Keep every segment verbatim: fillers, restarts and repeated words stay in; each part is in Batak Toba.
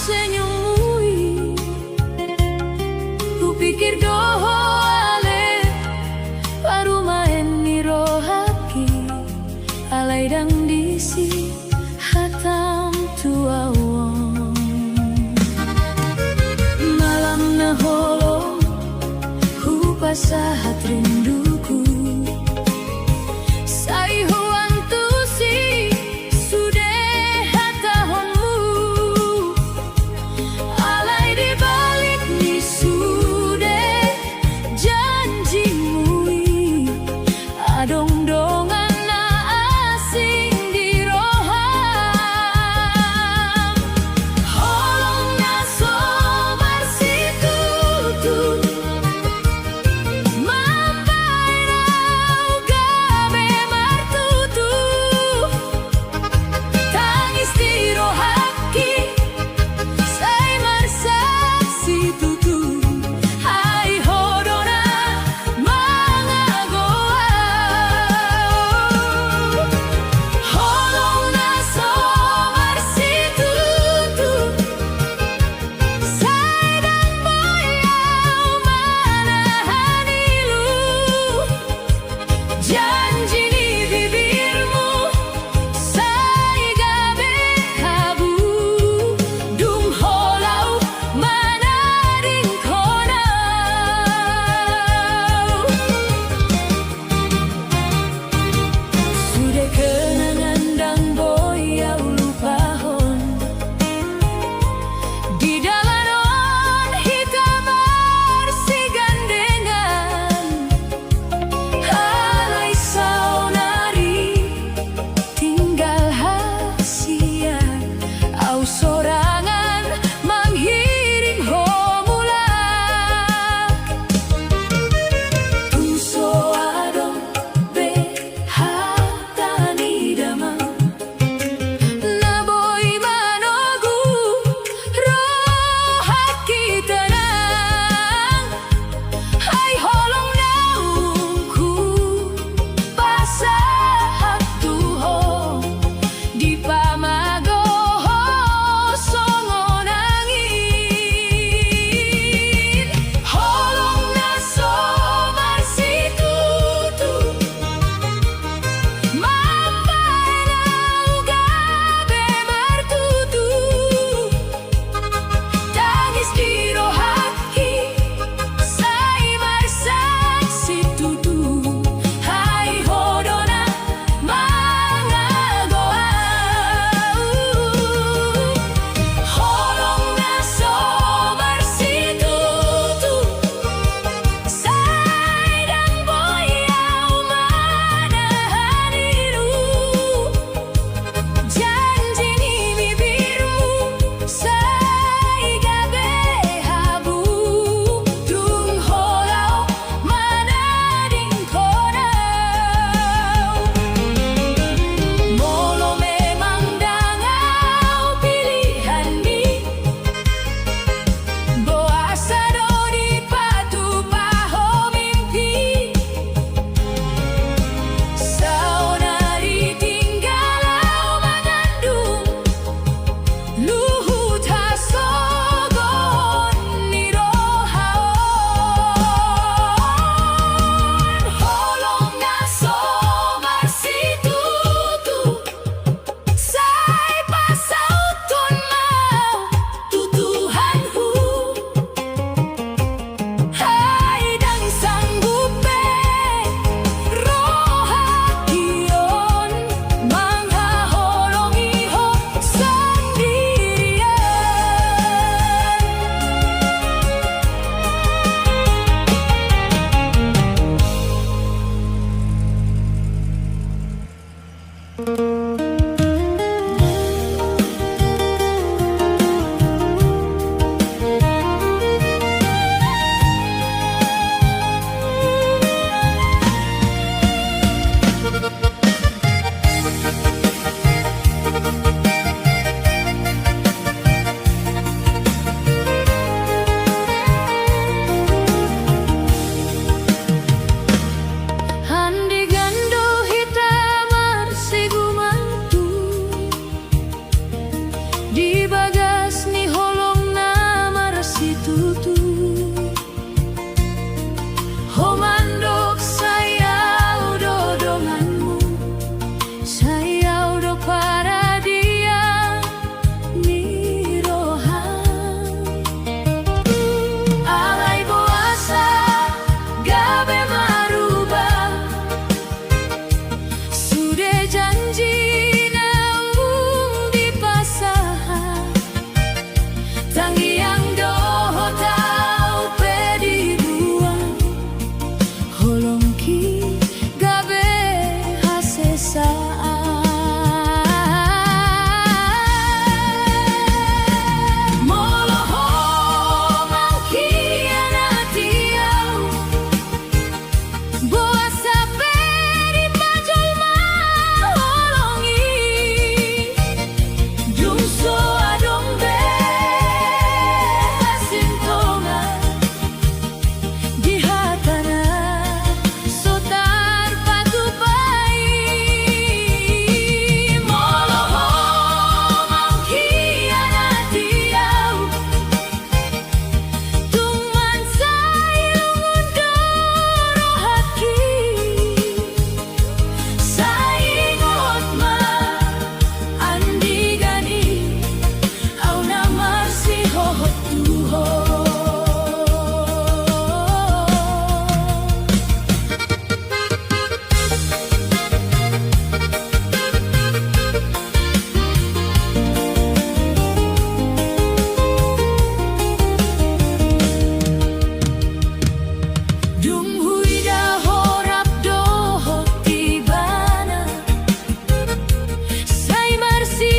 Senyummu i, hupikir do ho ale parumaen ni rohangki, alai ndang disi hatam tu au on. Malam na holom hupasahat rinduku, sai huantusi sude hatahonmu. Alai di balik ni sude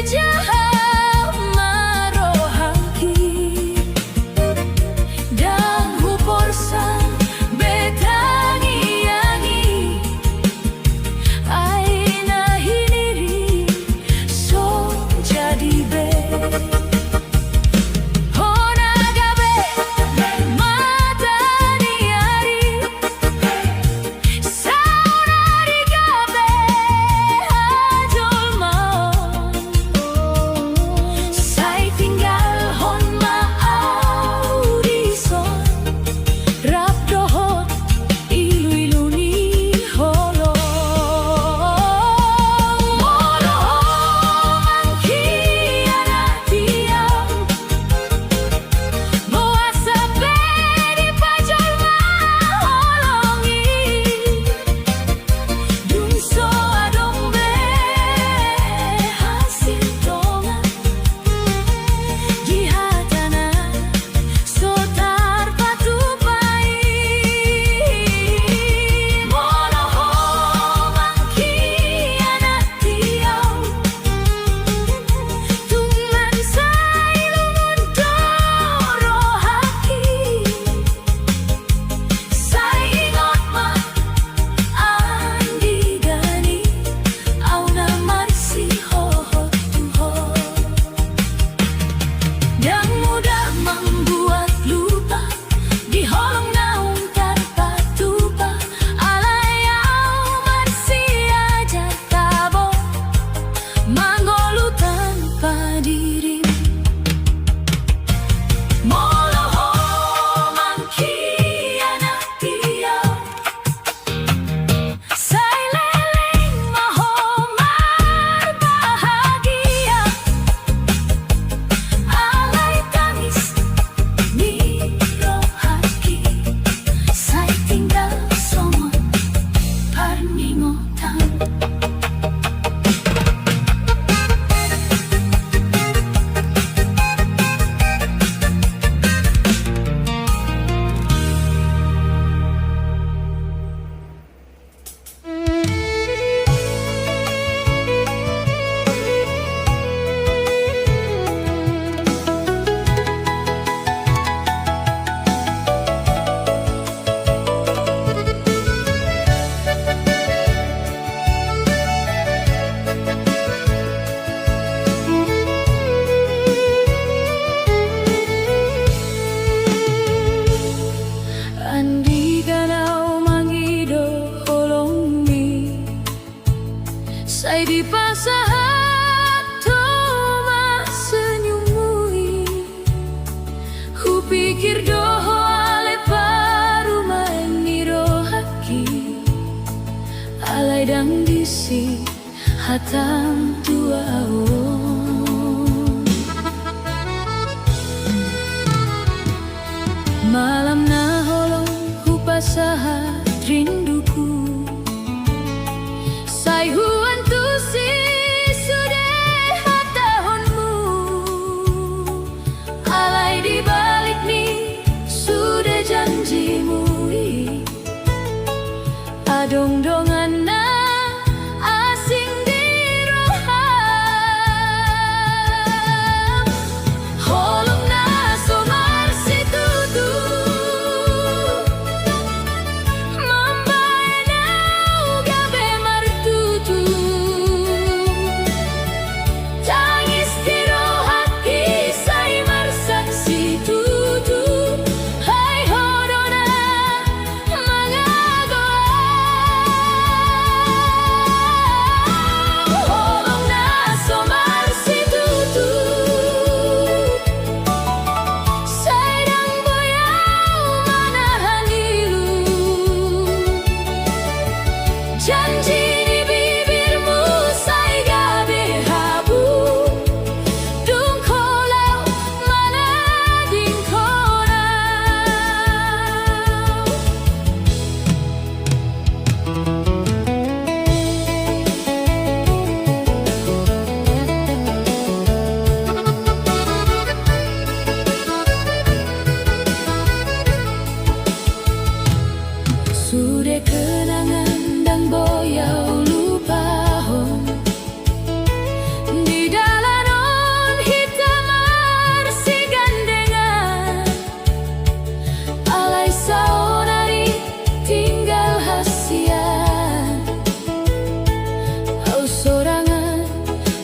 Jaha ma rohangki, ndang huporsan be tangiang i. Ai na hiniri so jadi be. Hona gabe mata ni ari, saonari gabe hajolmaon.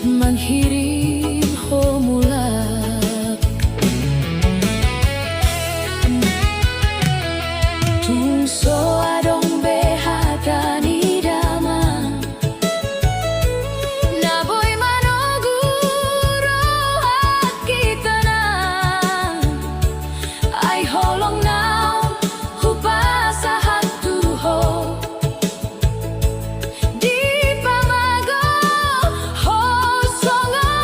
manghirim ho mulak. Tung so adong be hata ni damang na boi manogu rohangki, Tulang. Ai holong naung hupasahat tu ho, dipamago ho songon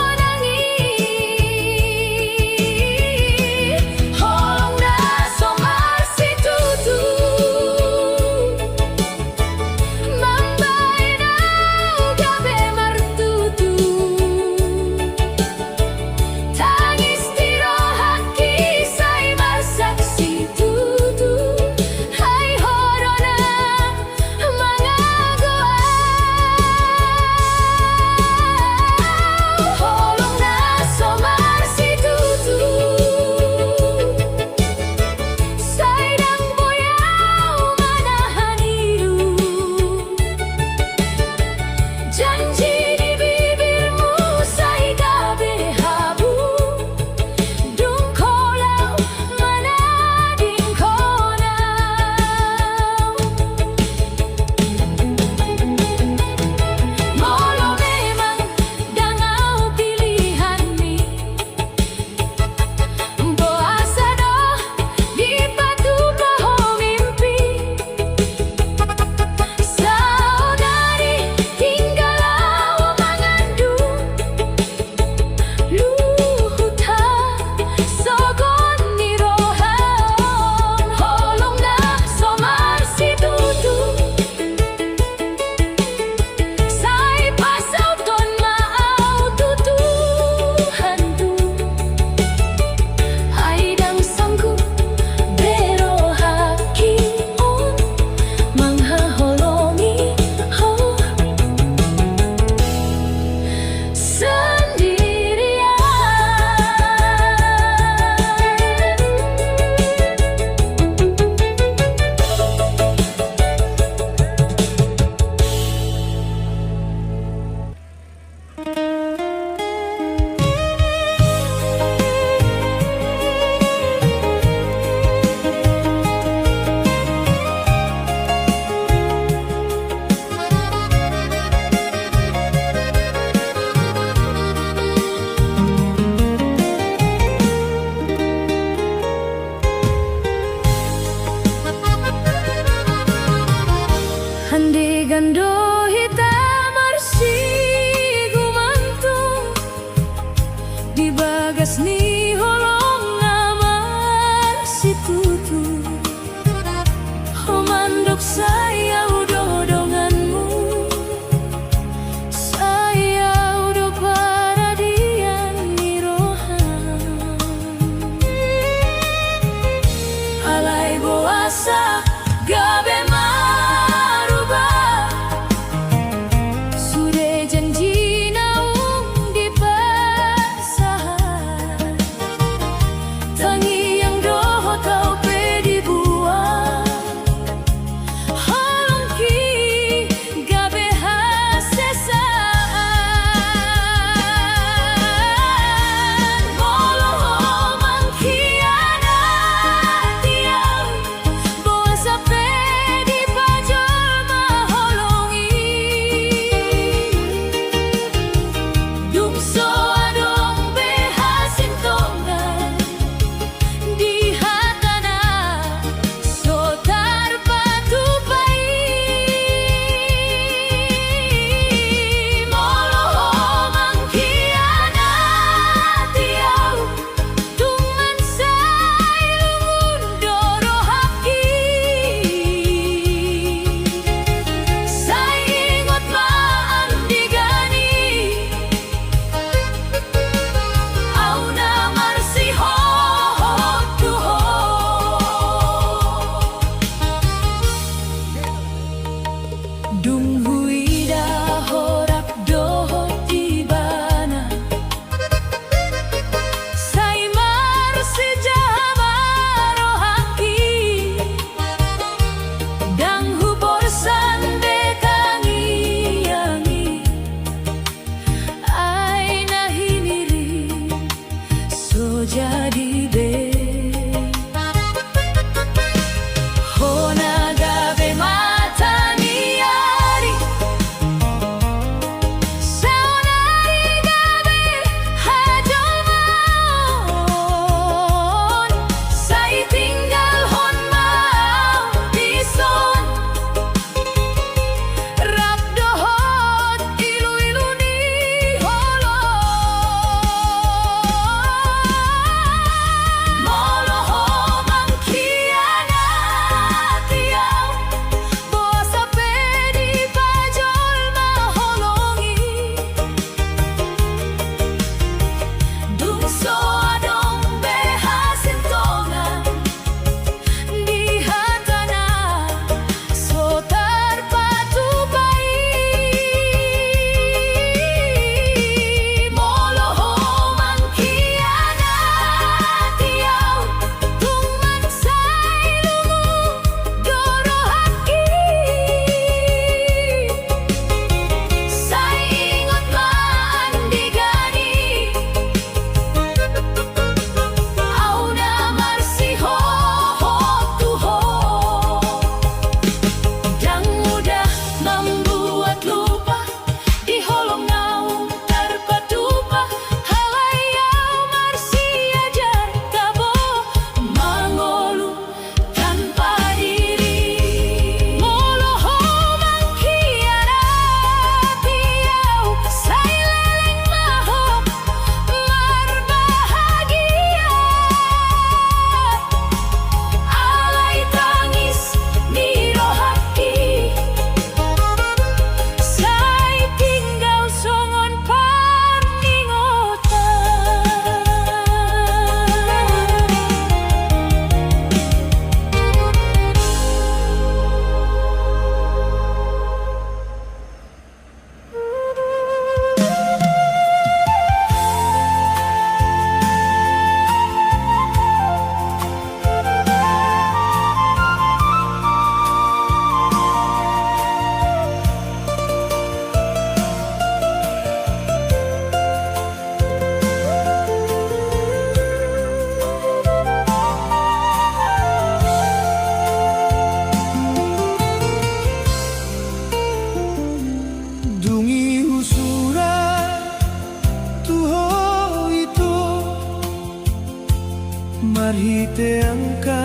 Marhite angka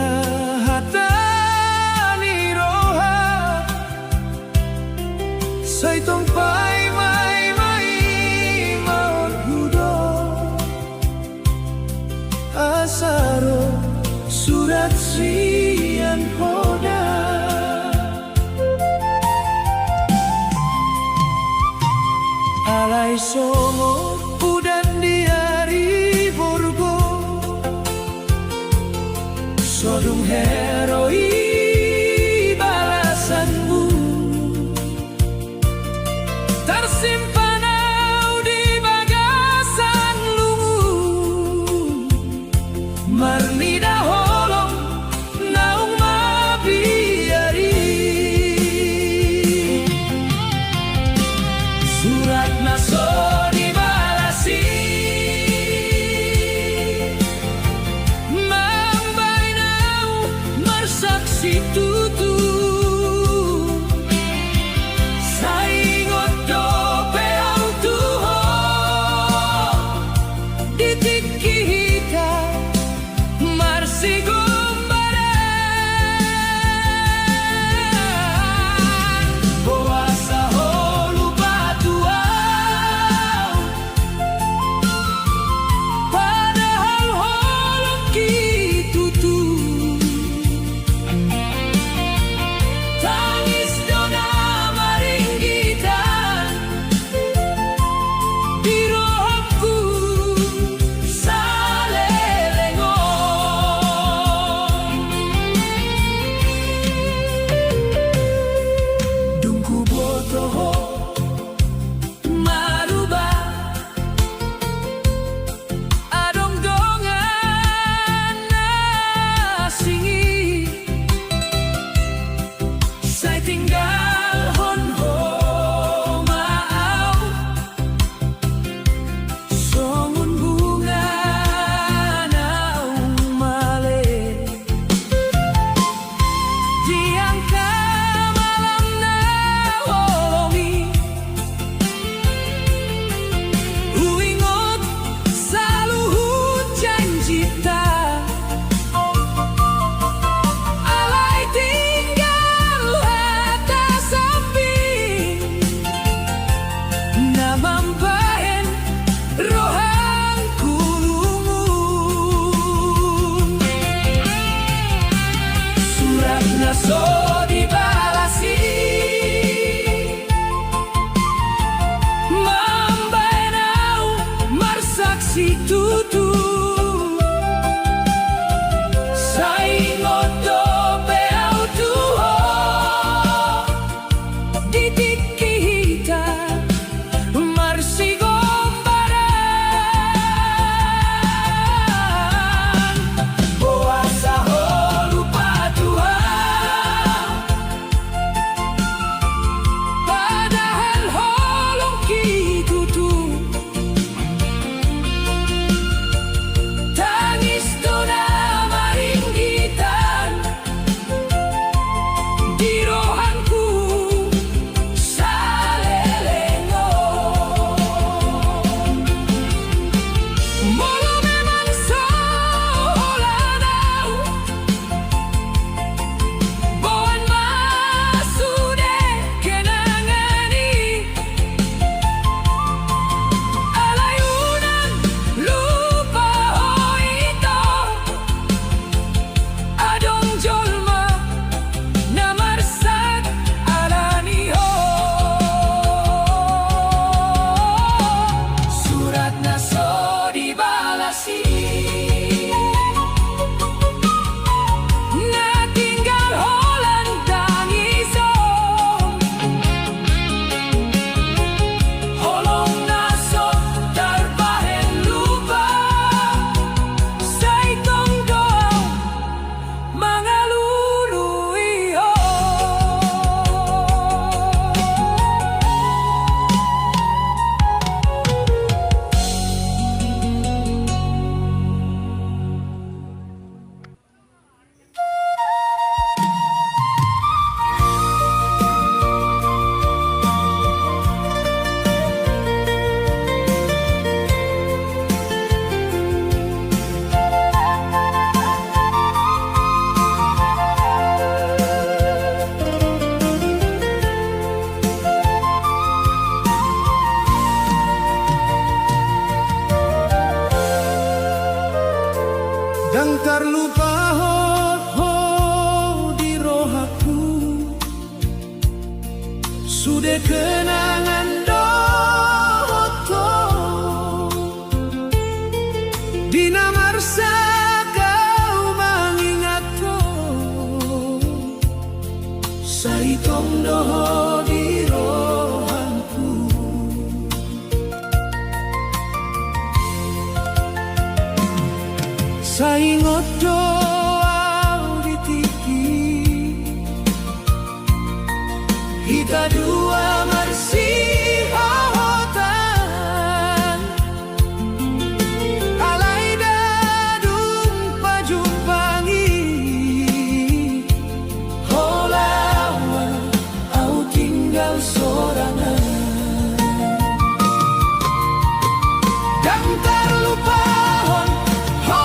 hata ni roha, sai tong paima-ima ingkon hudok, asa ro surat sian Ho da. Alai songon udan di ari borgo, so dung hea ro i balasanmu. Tarsimpan au di bagasan lungun, marnida holong naung mabiar i. Surat na so dibalas i mambahen au marsaksi tutu. Sai ingot dope au tu Ho di tingki hita marsigombaran. Boasa Ho lupa tu au, padahal holongki tutu. Tangis do na maringgitan di rohangku saleleng on. Dung huboto Ho maruba adong dongan na asing i, sai tinggalhon Ho ma au songon bunga naung male. Di angka malam na holom i, huingot saluhut janjita. Alai tinggal hata sambing na mambahen rohangku lungun. Surat na so dibalas i mambahen au marsaksi tutu. Sai ingot dope au tu Ho di tingki hita marsigombaran. Boasa Ho lupa tu au, padahal holongki tutu. Ndang tarlupahon ho di rohangku, sude kenangan dohot ho. Di na marsahit au mangingat ho, sai tong do ho di rohangku. Sai ingot do au di tingki hita dua marsihohotan, alai ndang dung pajumpang i ho laho, au tinggal sorangan. Ndang tarlupahon ho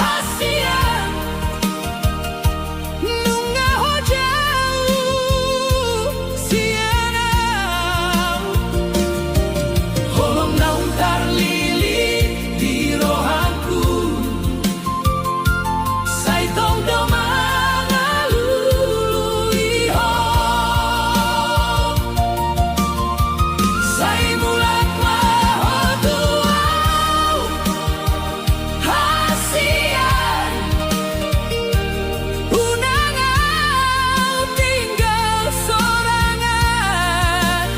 hasian, nunga ho jauh sian au. Holong naung tarlili di rohangku, sai tong do mangalului ho. Sai mulak ma ho tu au hasian, unang au tinggal sorangan.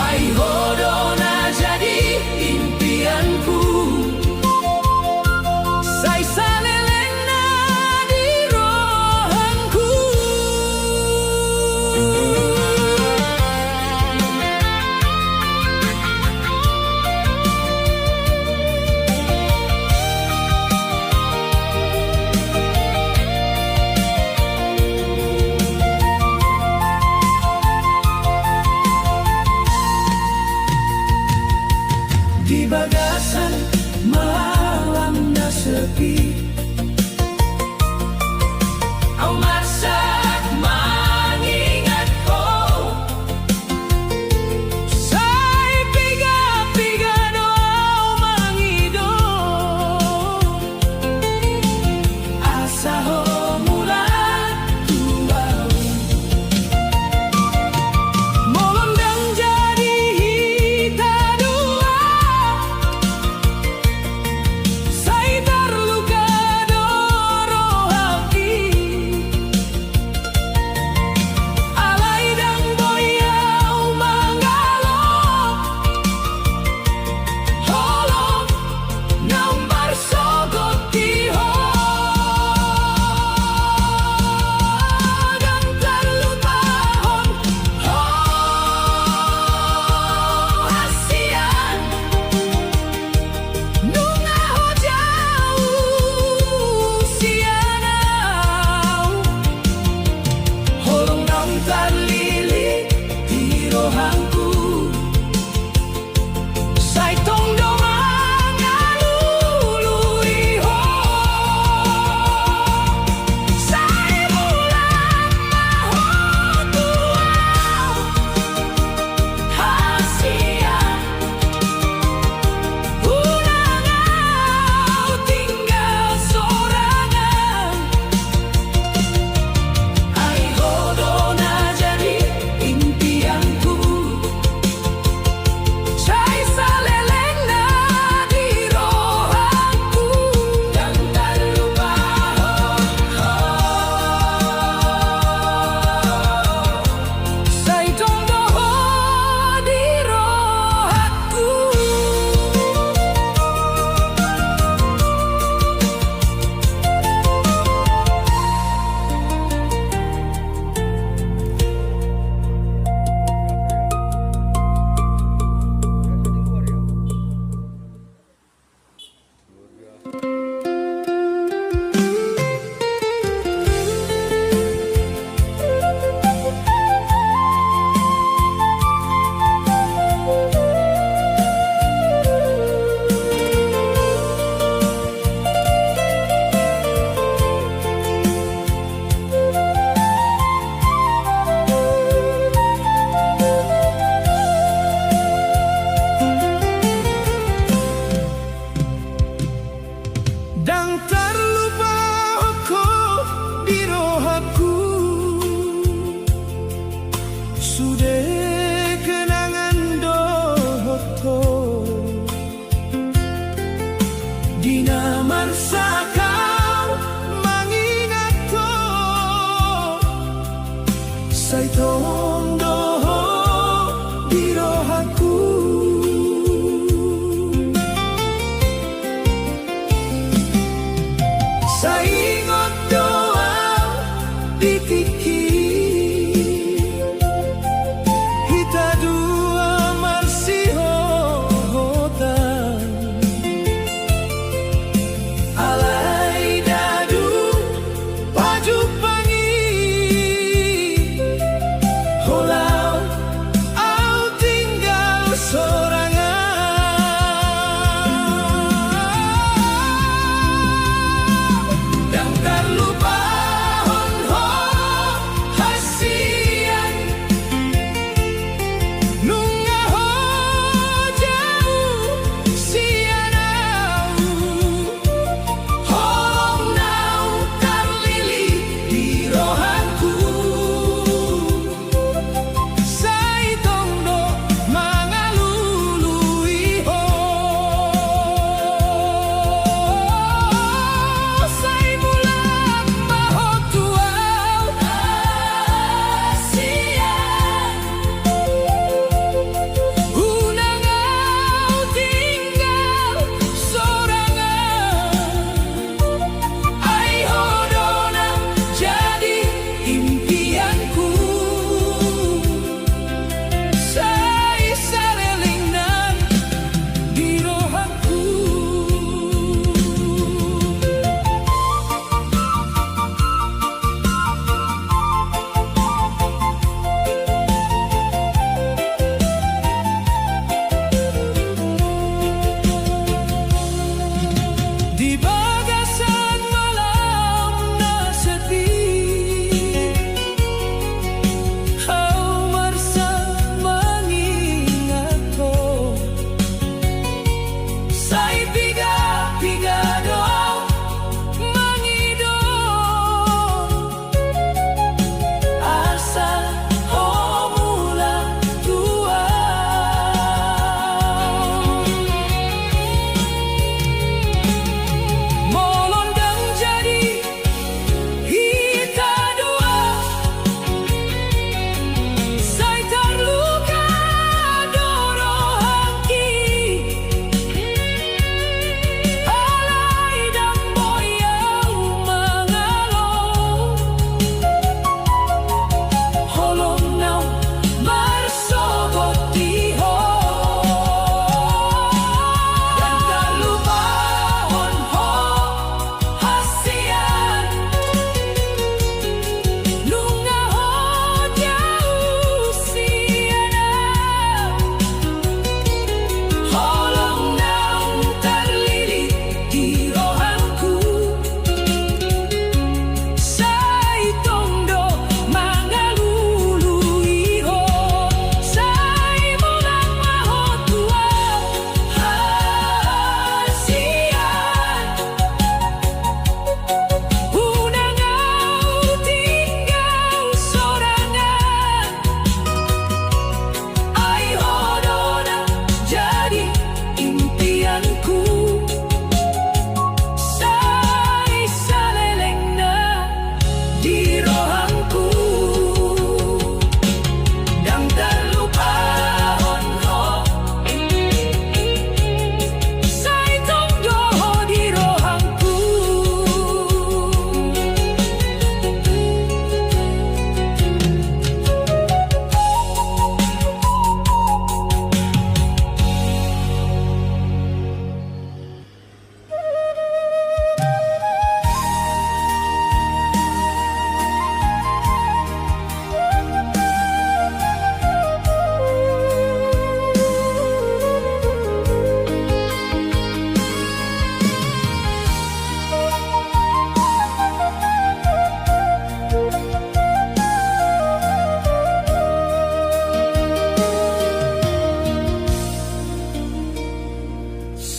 Ai ho do na jadi impianku, sai saleleng na di rohangku. Di bagasan malam na sepi, au marsak mangingat ho. Sai piga-piga do au mangido asa ho mulak tu au. Molo ndang jadi hita dua, sai tarluka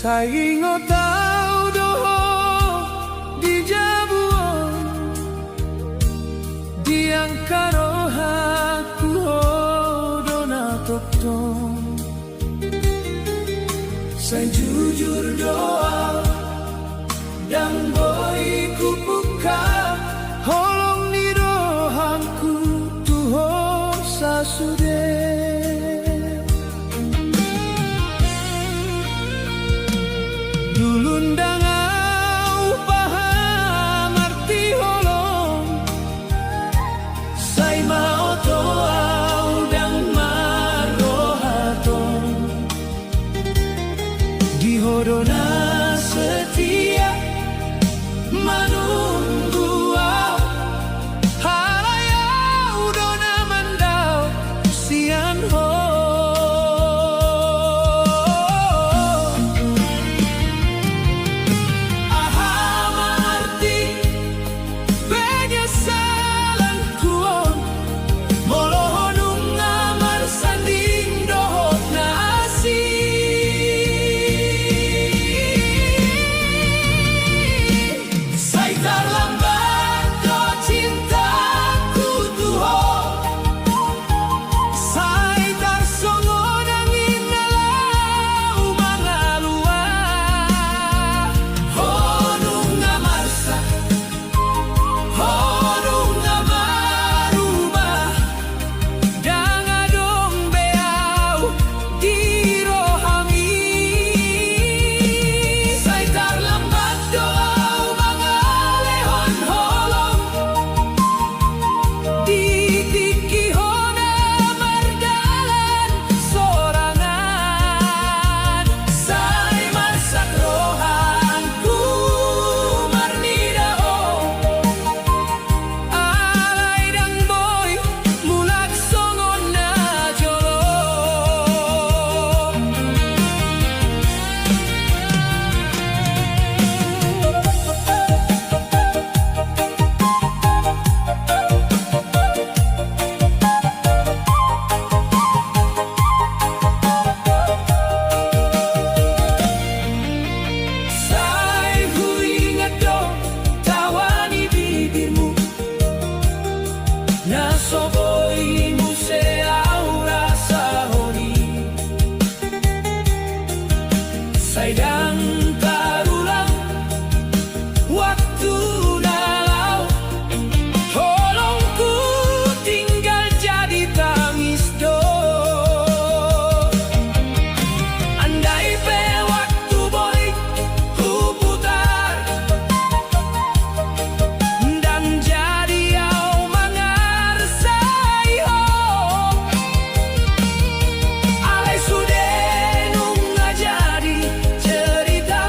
Sai ingot au do ho di jabu on, di angka rohangku ho do na tongtong. Sai jujur do au, ndang boi kupungka holong ni rohangku tu ho sasude. Dulu ndang au paham arti holong, sai ma oto au ndang marroha tong. Di ho do na setia manunggu au, alai au do na mandao sian ho. Aha ma arti penyesalanku on, molo ho nunga marsanding dohot na asing? Sai tarlambat do cintaku tu ho, sai tarsongon angin na laho mangalua. Ho nunga marsak, ho nunga marubah, ndang adong be au di rohami. Sai tarlambat do au mangalehon holong di tingki ho na mardalan sorangan. Sai marsak rohangku marnida ho, alai ndang boi mulak songon na jolo. Sai huingat do tawa ni bibirmu, na so boi muse au rasahon i. Sai ndang tarulang waktu na laho, holongku tinggal jadi tangis do. Andai pe waktu boi huputar, ndang jadi au mangarsai ho. Alai sude nunga jadi cerita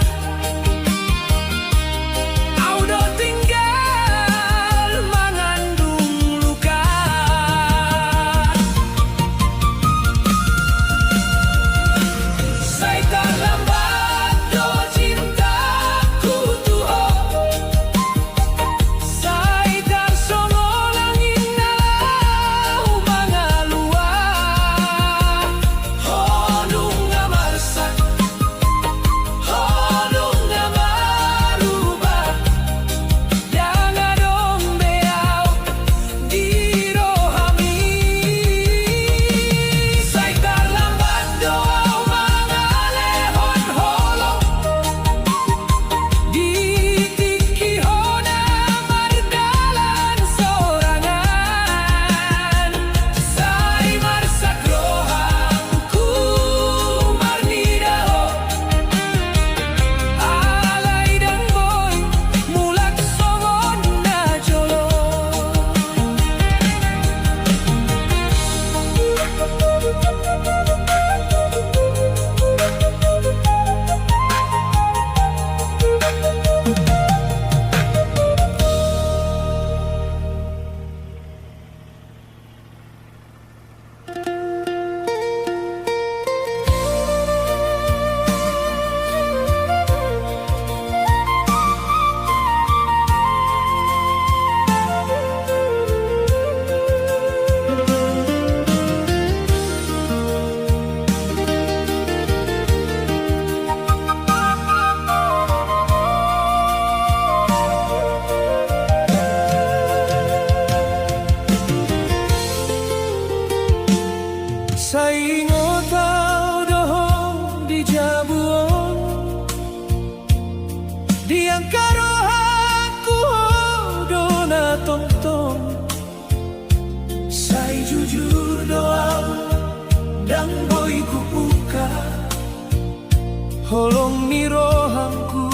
Holong ni rohangku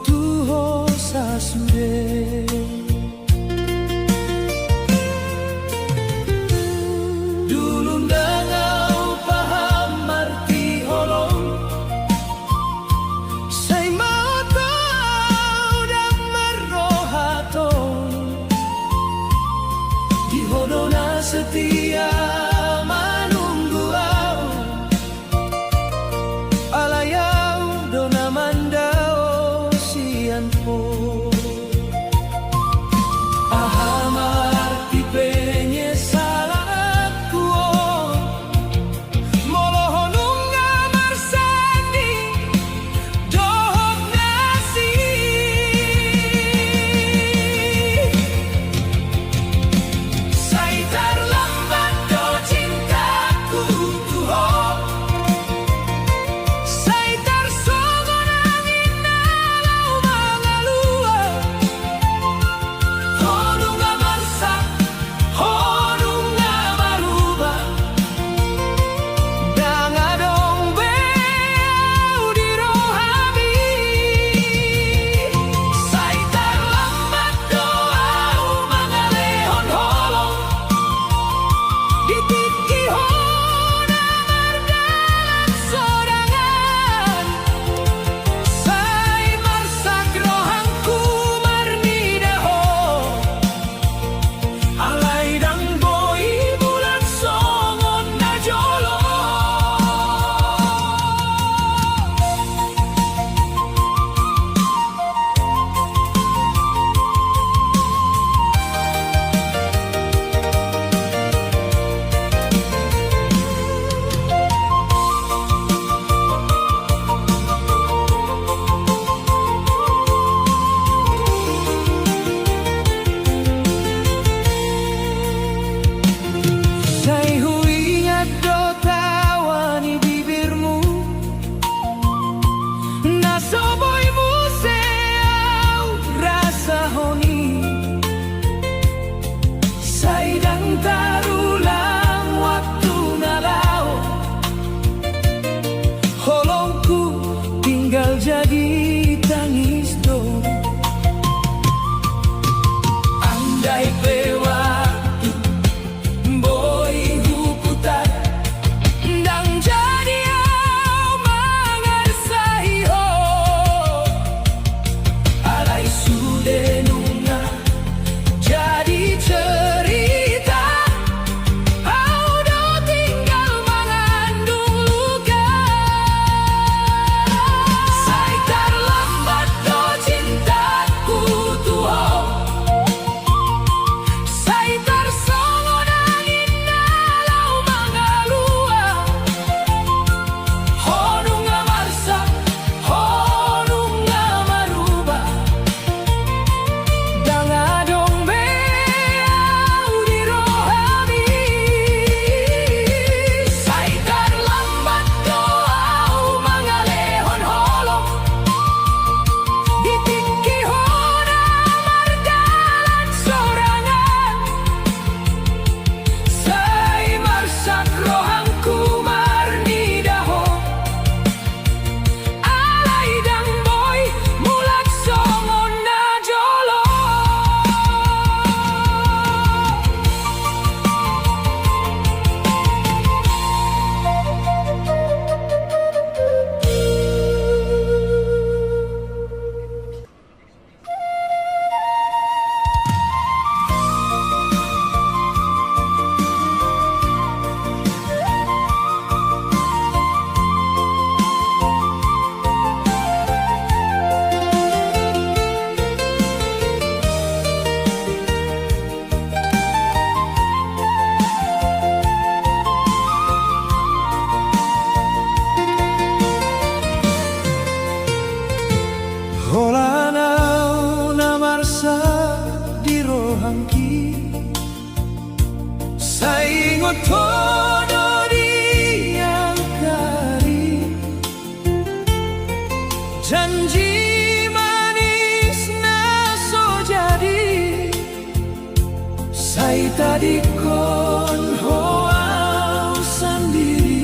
tu ho sasude. Dulu ndang au paham arti holong. Sai mauto au ndang marroha tong. Di ho do na setia manunggu au. Alai au do na mandao sian ho. Aha ma arti penyesalanku on? Molo ho nunga marsanding dohot na asing. Sai tarlambat do cintaku tu ho. Sai tarsongon angin na laho mangalua. Ho nunga marsak, ho nunga maruba. Ndang adong be au di rohami. Sai tarlambat do au mangalehon holong. Di tingki ho na mardalan sorangan. Sai marsak rohangku marnida ho. Alai ndang boi mulak songon na jolo. Sai huingat do tawa ni bibirmu, na so boi muse au rasahon i. Sai ndang tarulang waktu na laho, holongku tinggal jadi tangis do. Andai pe waktu boi huputar, ndang jadi au mangarsahi ho. Alai sude nunga jadi cerita, au do tinggal mangandung luka. Sai tarlambat do cintaku tu ho. Sai tarsongon angin na laho mangalua. Ho nunga marsak, ho nunga maruba. Ndang adong be au di rohami. Sai tarlambat do au mangalehon holong. Di tingki ho na mardalan sorangan. Sai marsak rohangku marnida ho. Alai ndang boi mulak songon na jolo. Holan au na marsak di rohangki, sai ingot ho do di angka ari. Janji manis na so jadi, sai tadingkon ho au sandiri.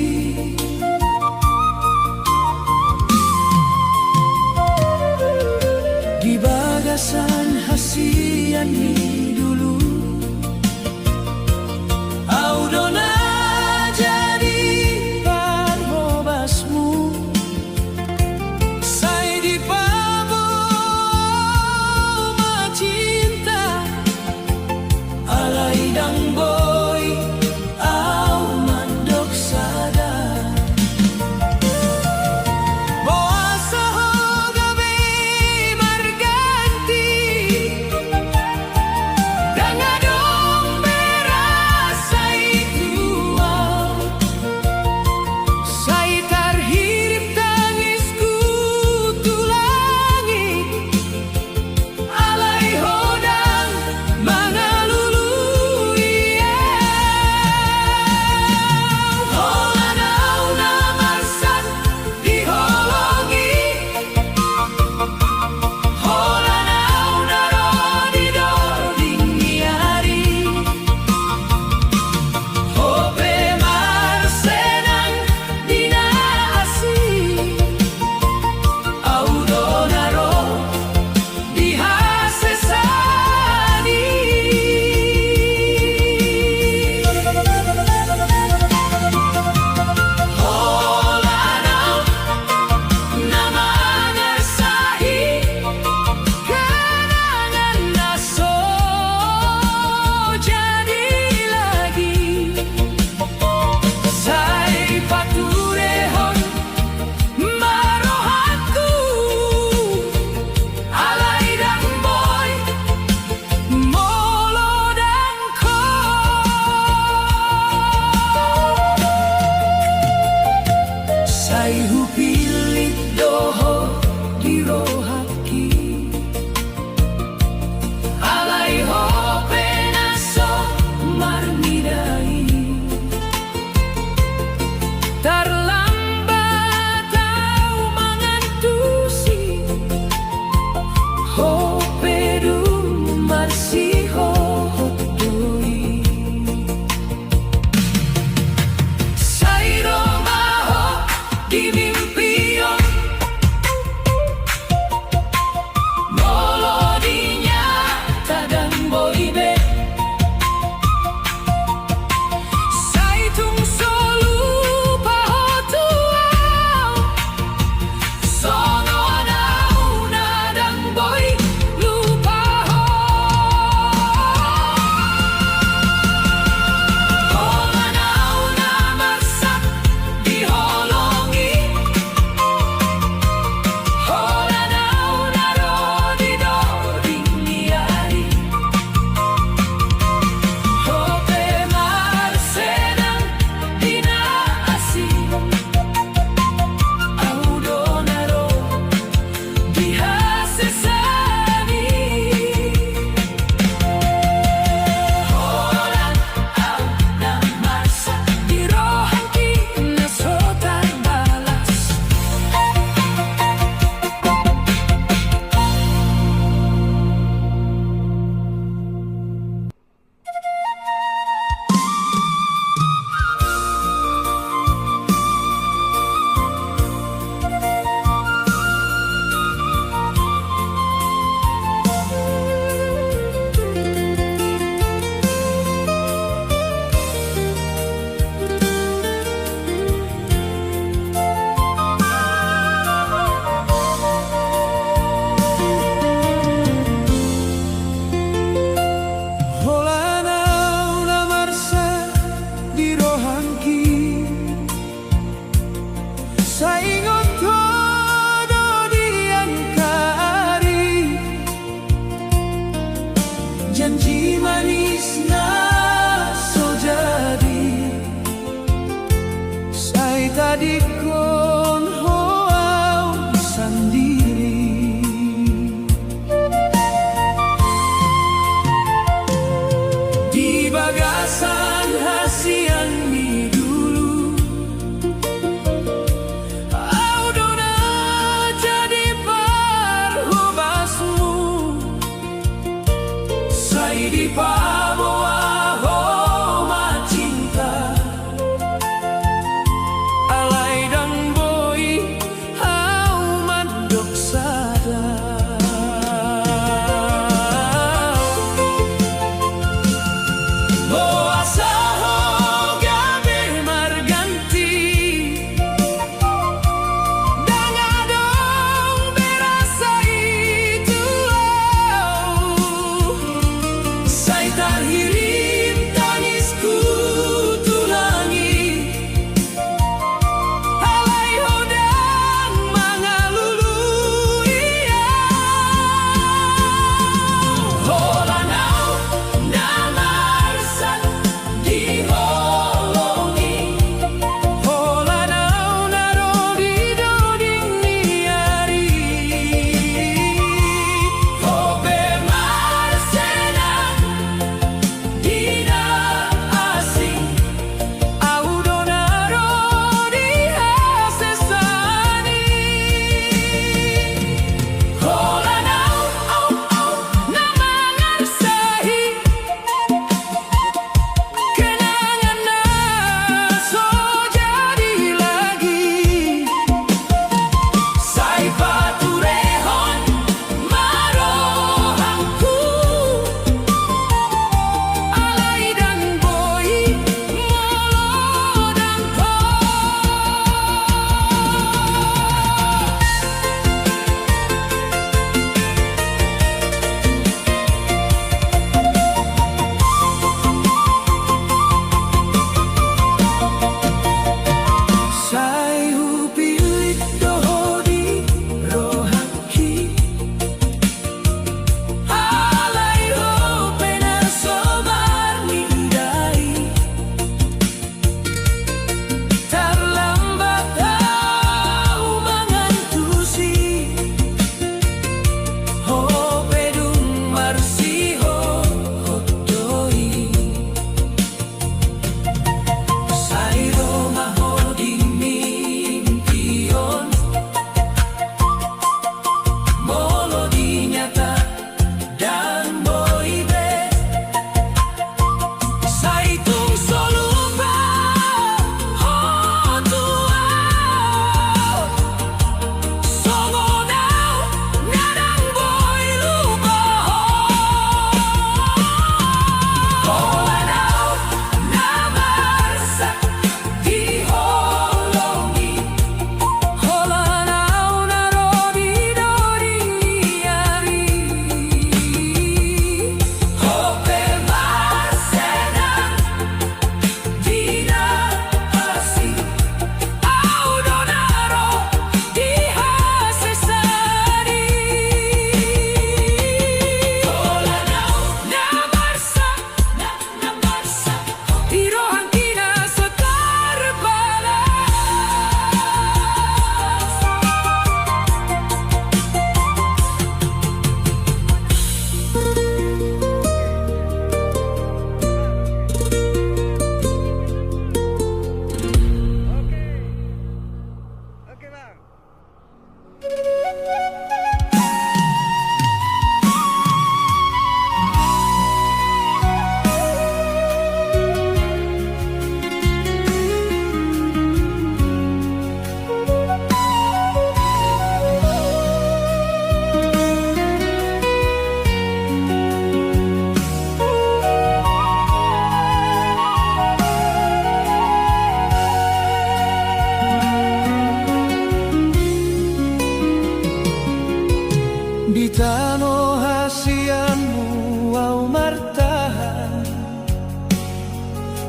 Di tano hasianmu au martahan,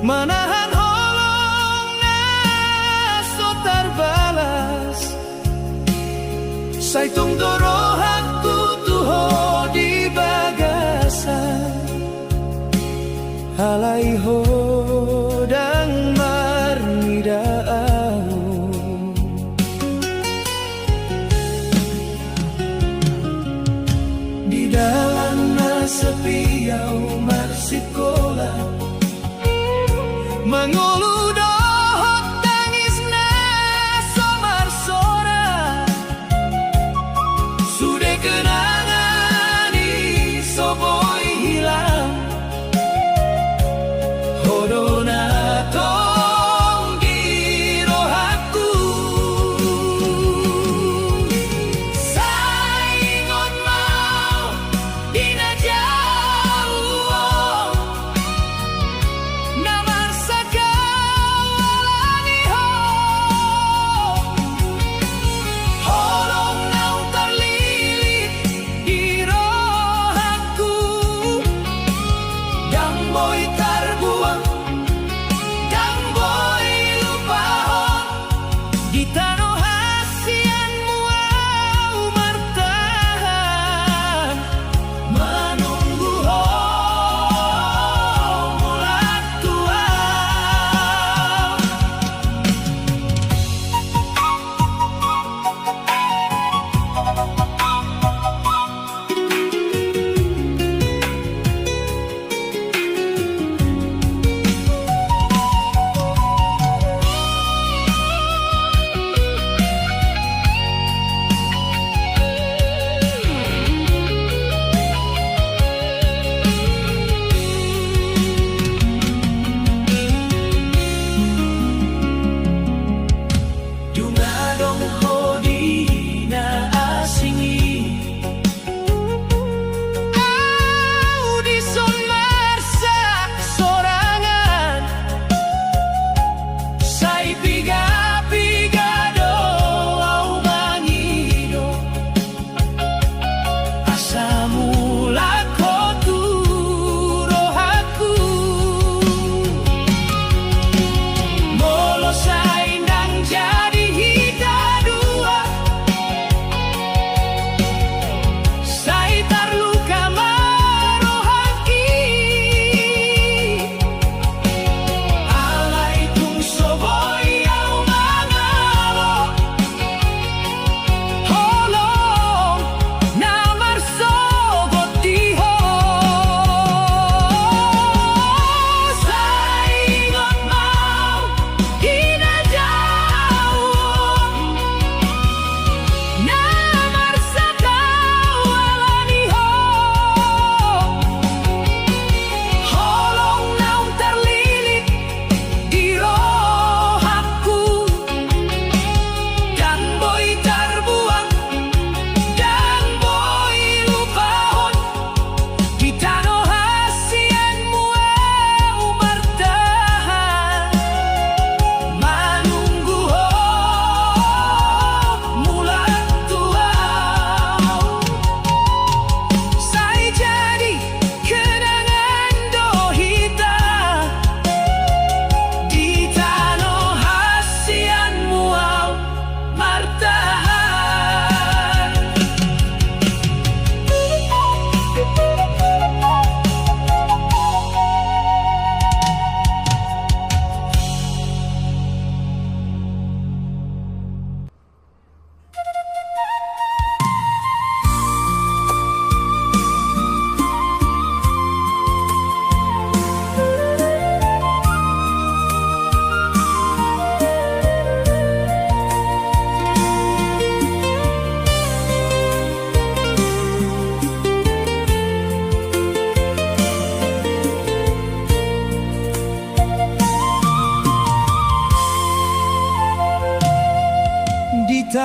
manahan holong na so tarbalas. Sai tung do rohangku tu ho di bagasan, alai ho ndang marnida au. Di dalan na sepi au marsikola, mangolu dohot tangis na so marsora. Sude ke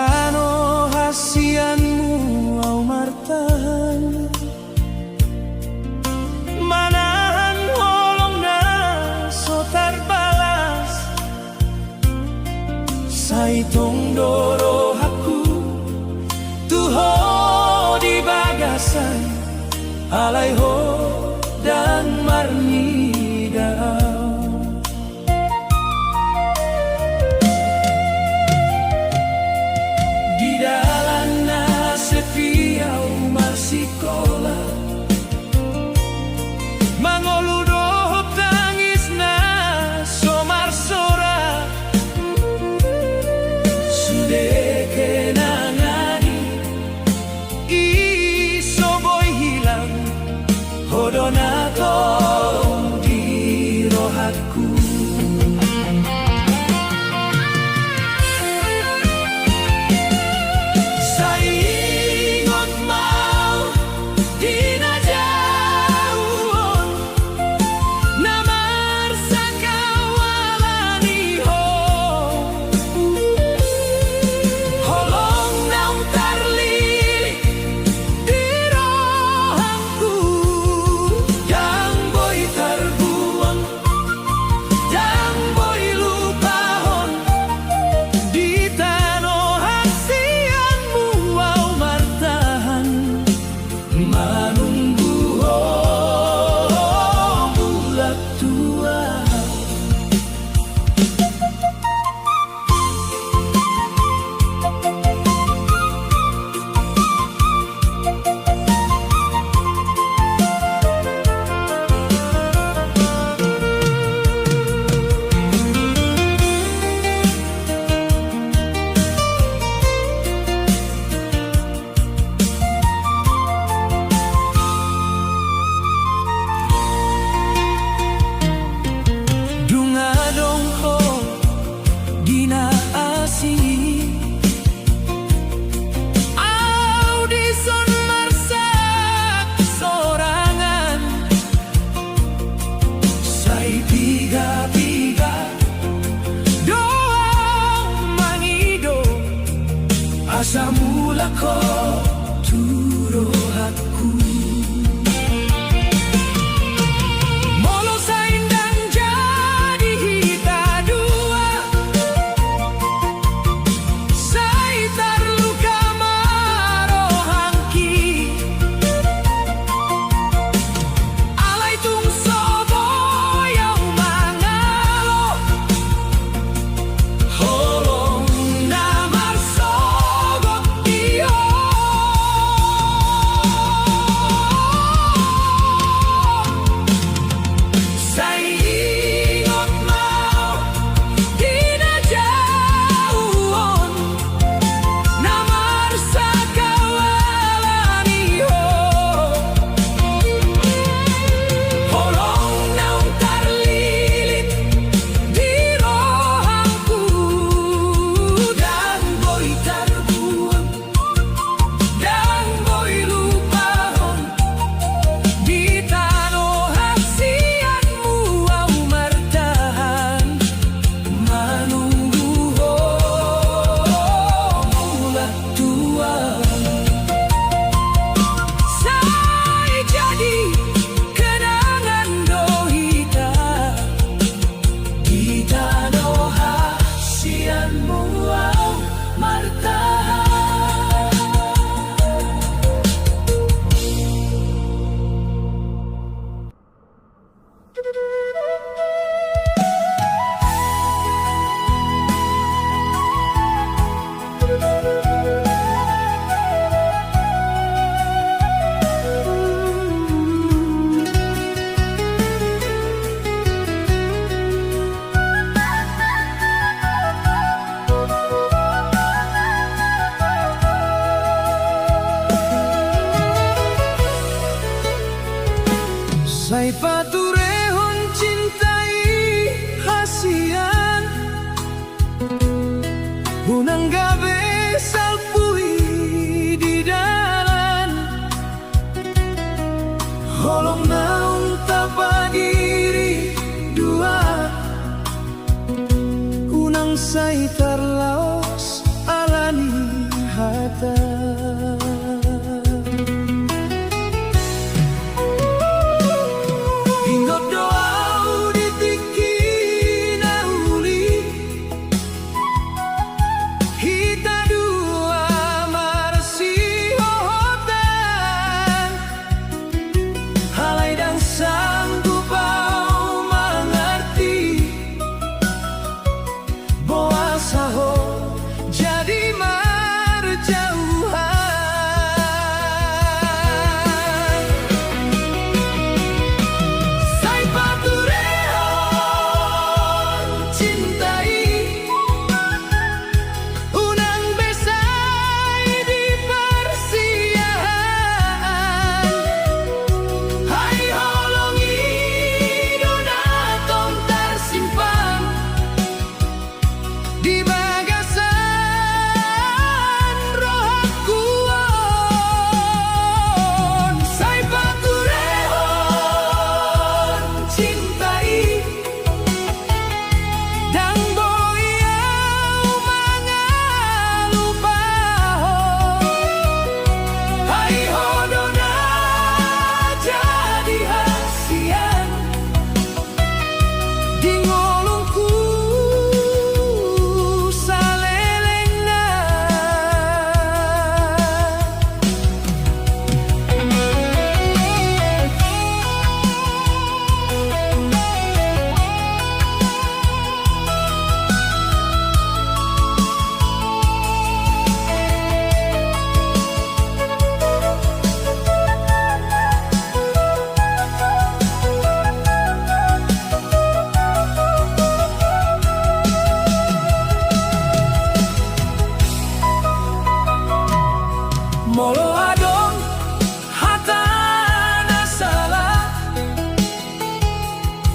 Tano hasianmu au martahan, manahan holong na so tarbalas. Sai tong do rohangku tu ho di bagasan, alai ho ndang marnida au. Di dalan na sepi au marsikola, mangolu dohot tangis na so marsorak. Sude kenangan i, i so boi hilang, ho do na tong di rohangku. Sai ingot ma au di na jauh on, na marsakawalan i ho. Holong naung tarlilit di rohangku, ndang boi tarbuang, ndang boi lupahon. Di tano hasianmu au martahan, manunggu ho mulak tu au. Dung adong ho di na asing, au dison marsak sorangan. Sai piga-piga do au mangido, asa mulak ho tu rohangku. Molo sai ndang jadi hita dua, sai tarluka ma rohangki. Alai tung so boi au mangalo holong na marsogot i ho. Ingot do au di tingki na uli, hita dua marsihohotan. Alai ndang sanggup au mangarti, boasa ho jadi marjauhan. Sai paturehon cinta i, unang be sai diparsiahaan. Ai holong i do na tong tarsimpan di bagasan rohangku on. Sai paturehon cinta i, ndang boi au mangalupahon. Ai ho do na jadi hasian di ngolungku salelengna. Molo adong hata na sala,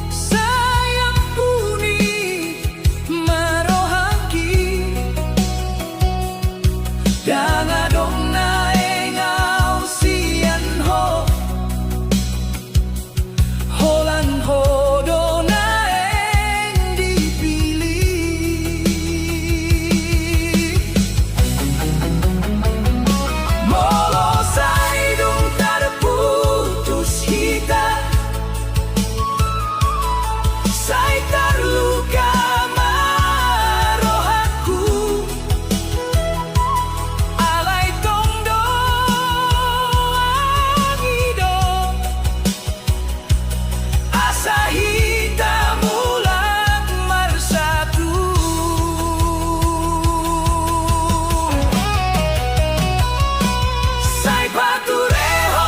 sai ampuni ma rohangki. Ndang adong naeng au sian ho, holan ho do naeng dipilih. Molo sai dung tarputus hita, sai tarluka ma rohangku. Alai tong do angi do asa hita mulak marsatu. Sai paturehon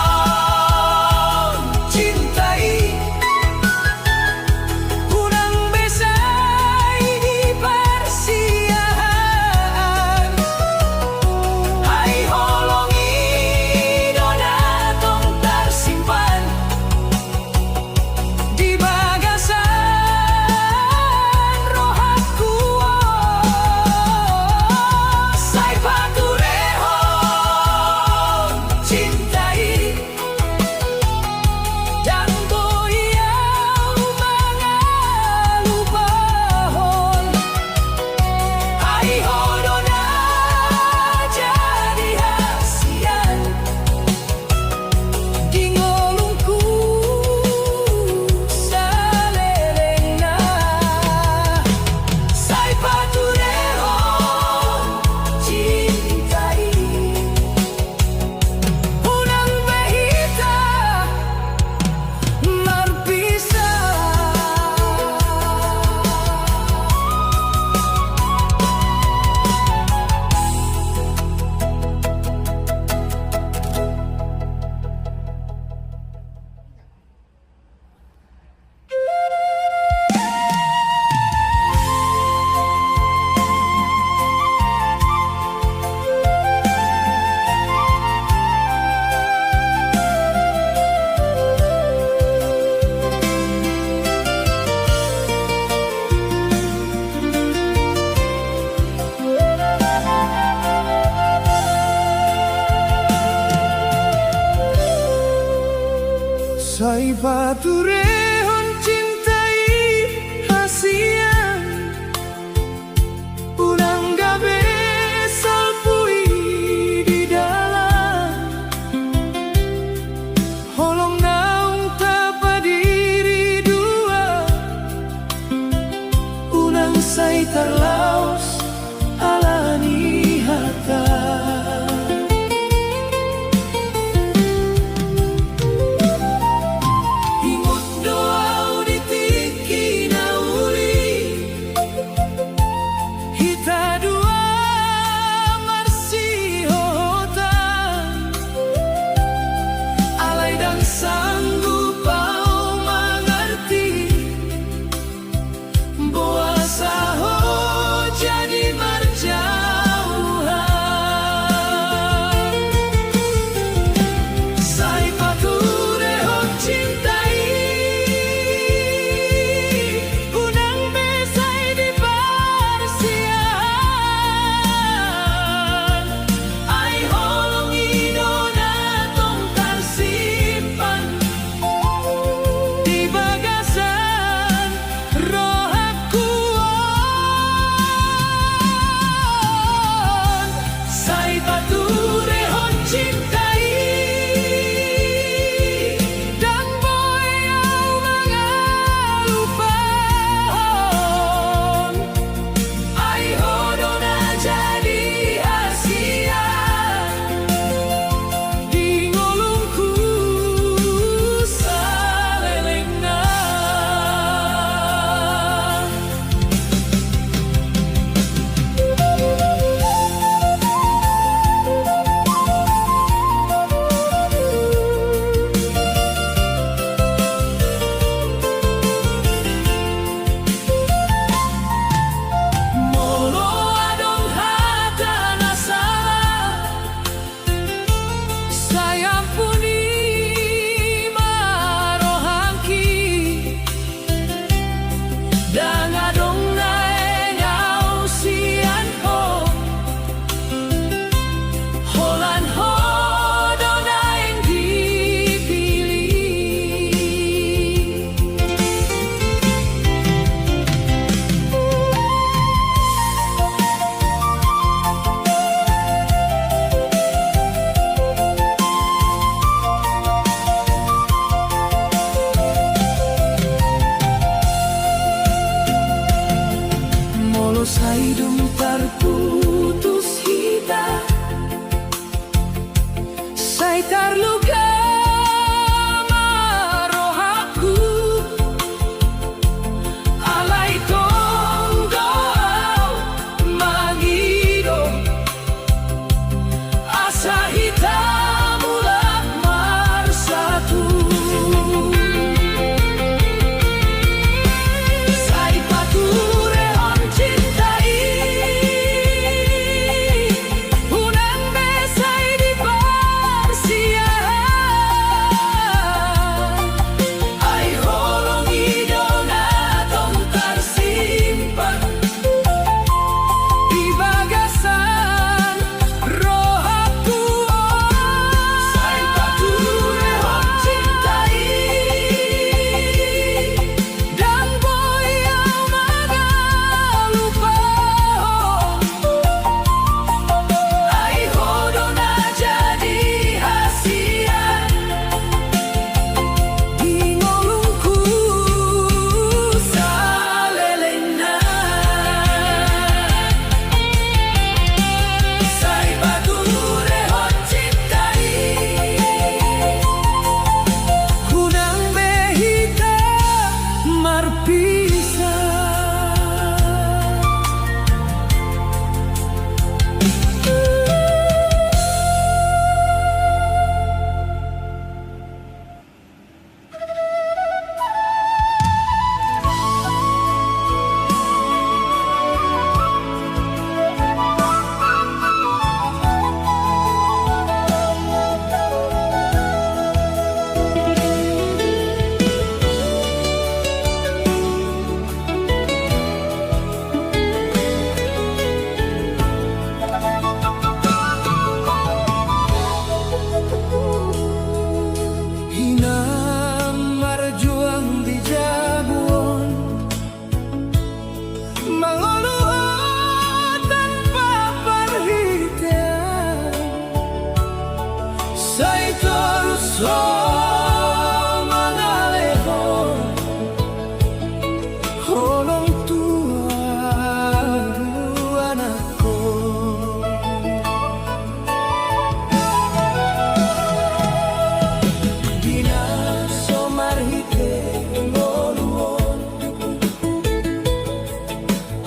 cinta i, unang be sai diparsiahaan. Ai holong i do na tong tarsimpan di bagasan rohangku on. Sai paturehon cinta i, ndang boi au mangalupahon. Ai ho do na jadi hasian di ngolungku salelengna. Sai paturehon cinta i, unang be hita marpisah. Sai paturehon cinta i hasian, unang gabe salpu i Tarluka ma rohangku, alai tong do au mangido, asa hita mulak marsatu. Sai paturehon cinta i, unang be sai diparsiahan. Ai holong i do na tong tarsimpan di bagasan rohangku on. Sai paturehon cinta i, ndang boi au mangalupahon. Ai ho do na jadi hasian di ngolungku salelengna. Sai paturehon cinta i, unang be hita marpisah. Hinan marjuang di jabu on, mangolu tanpa parhitean, sai torus ho mangalehon holong tu anakko. Di na so marhite ngolu on,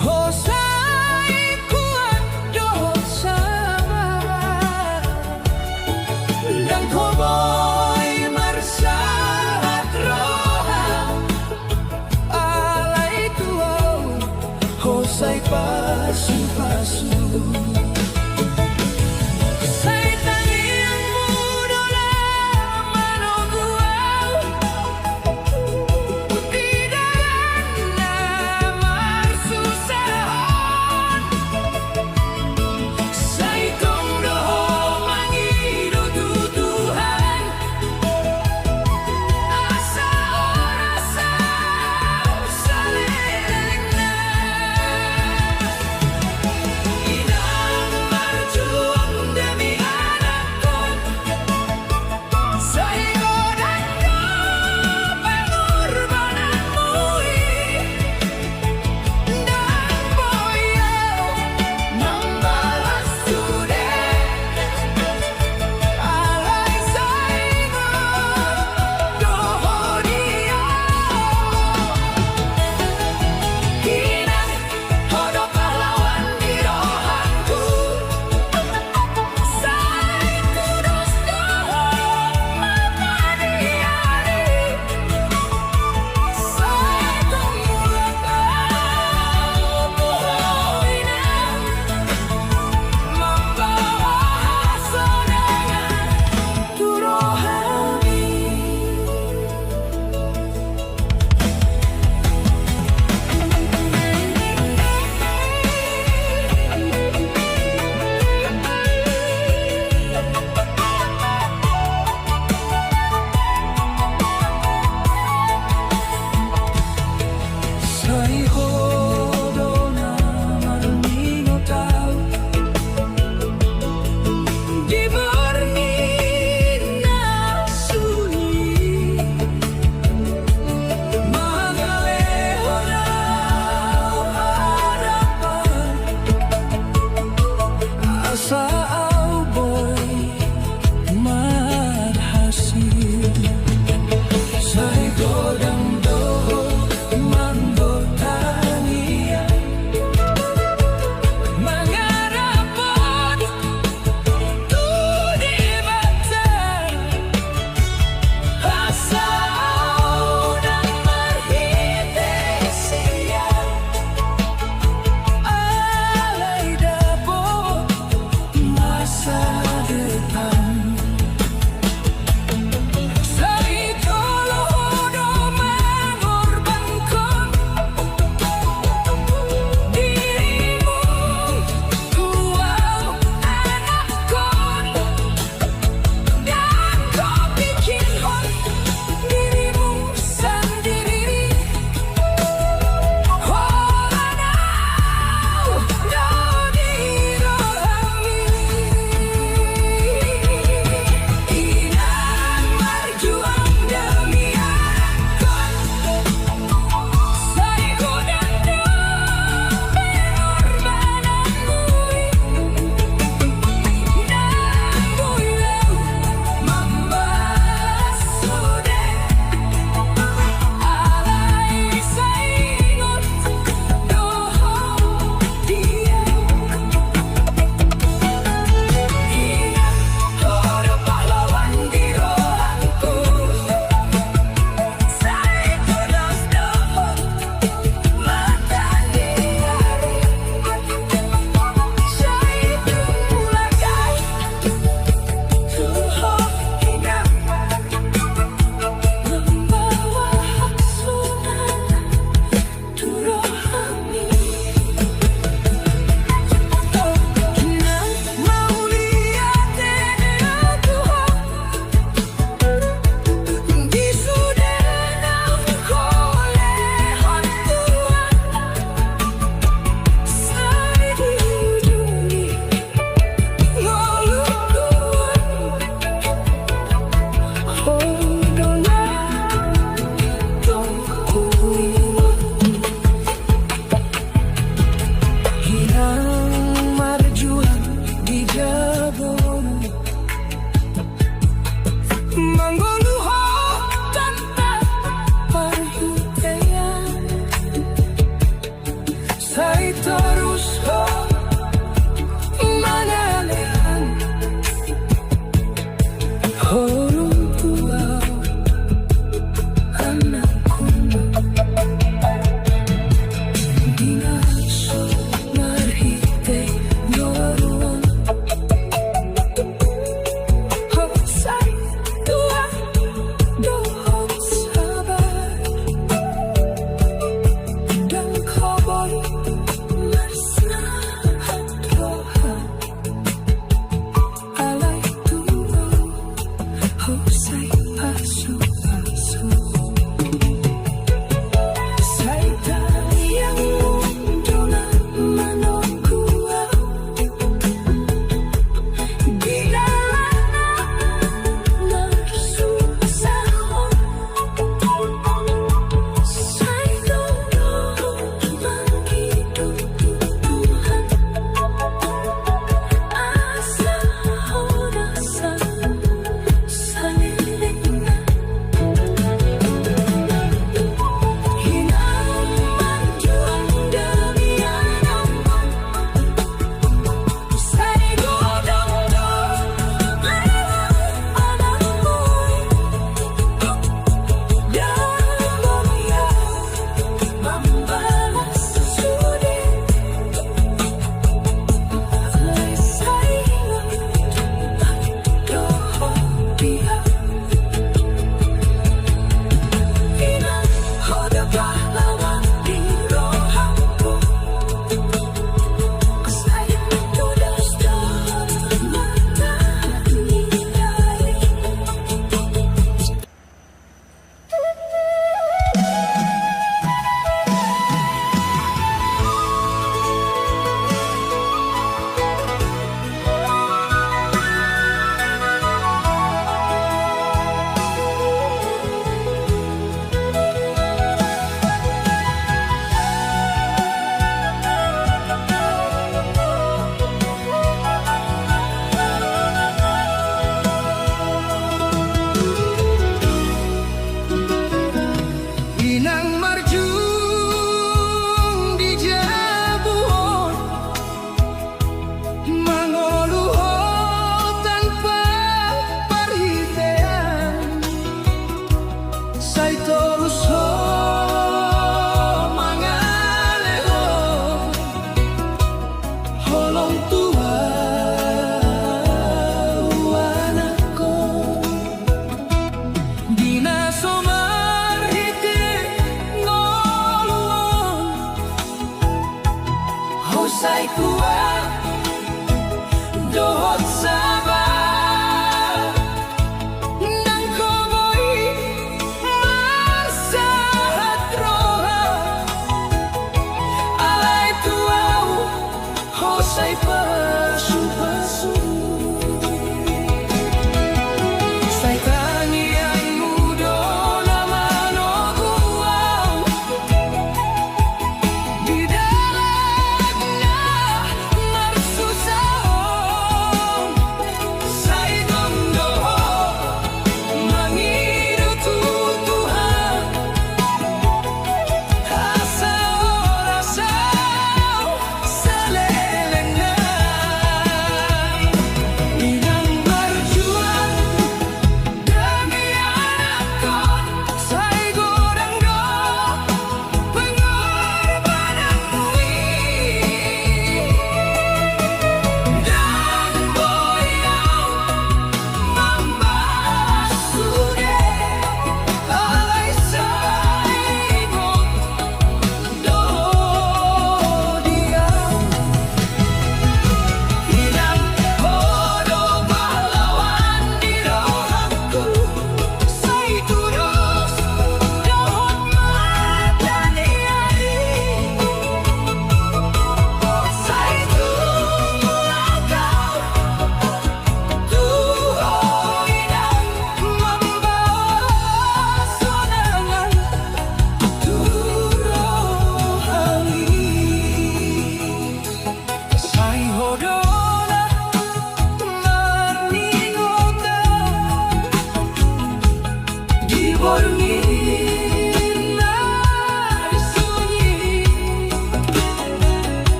ho sai kuat dohot sabar, ndang ho boi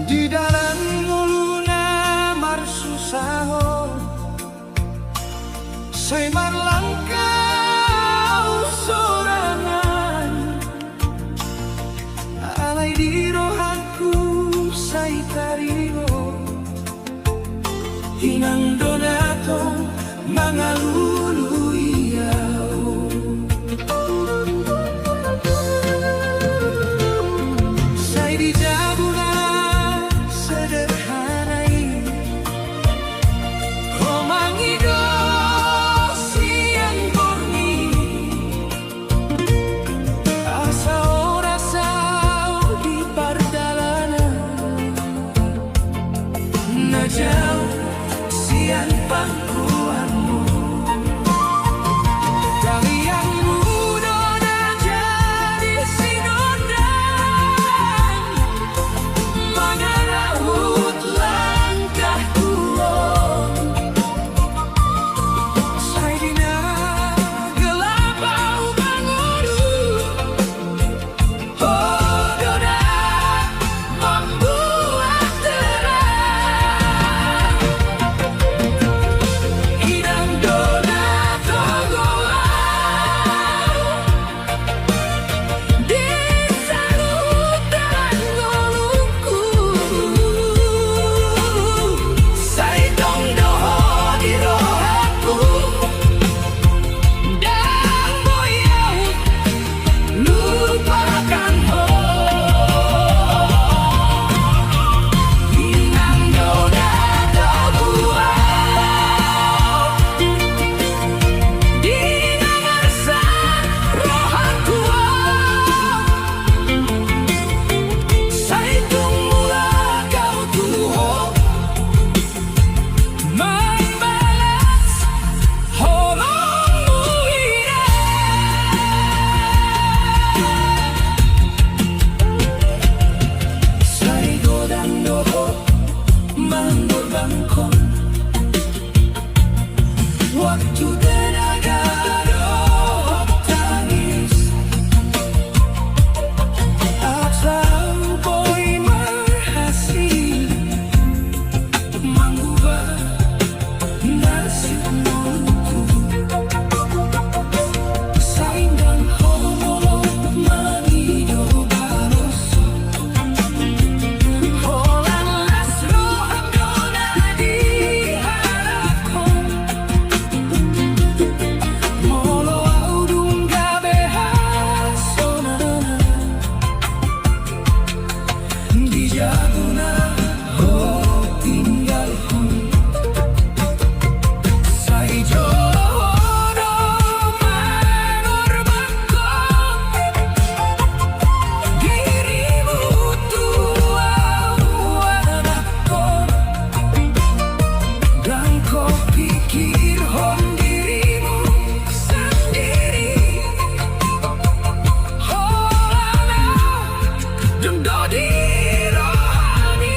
Di dalan ngoluna marsusahon, sai marlangkah au sorangan, alai di rohangku sai taringot inang do na tong mangalului au. Sai di jabu na sederhana i ho mangido sian borngin, asa horas au di pardalanan na jauh sian pangkuanmu. Tangiangmu do na jadi sinondang mangarahut langkahku on. Sai di na gelap au mangolu, ho do na mambuat terang. Inang do na togu au di saluhut dalan ngolungku. Sai tong do ho di rohangku, ndang boi au lupakan ho. Inang do na togu au di na marsak rohangku on. Sai tung mulak au tu ho mambalas holongmu i. Sai godang do ho mangorbangkon waktu, tenaga dohot tangis, asa boi marhasil mangubah nasib ngolungku. Sai ndang ho molo mangido balos, holan las roham do na diharap. Molo au dung gabe hasonangan di jabu na ho tinggalhon, sai jo do mangorbangkon dirimu tu au anakkon. Ndang ho pikirhon dirimu sandiri. Holan au dung do di rohami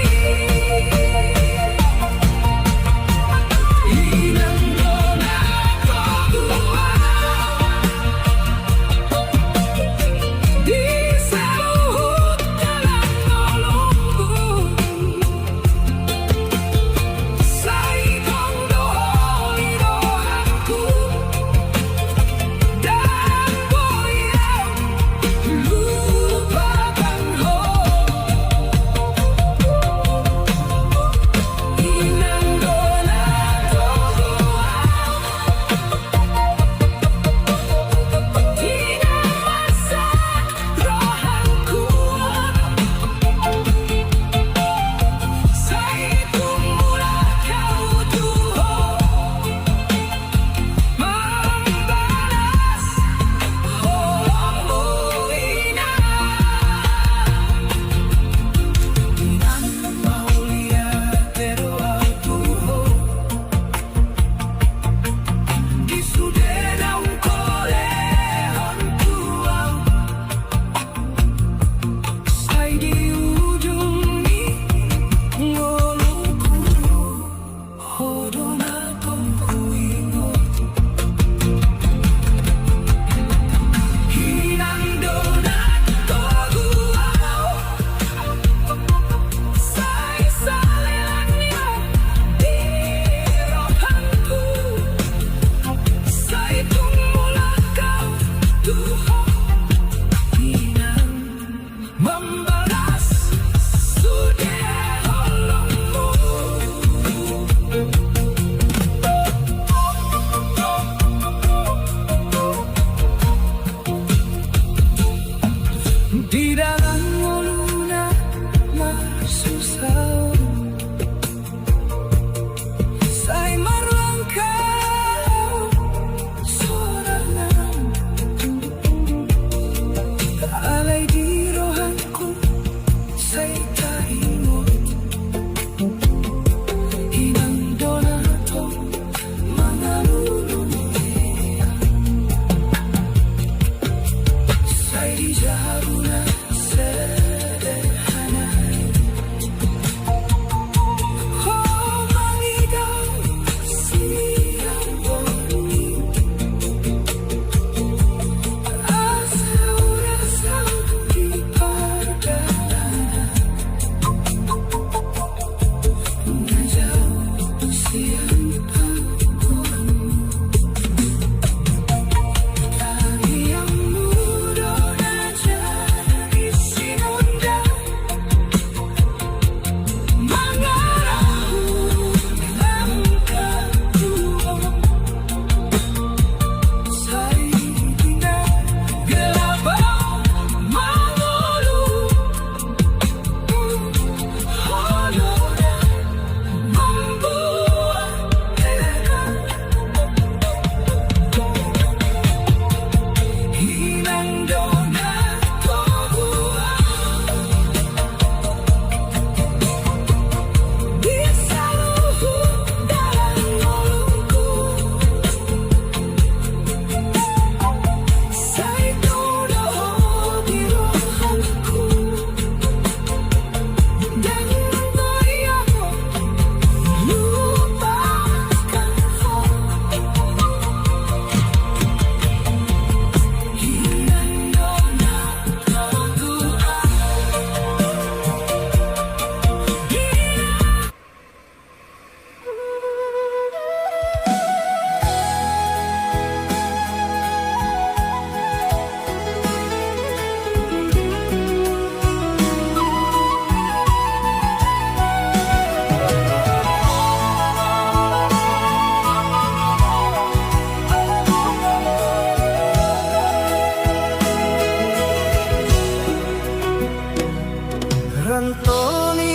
Ranto ni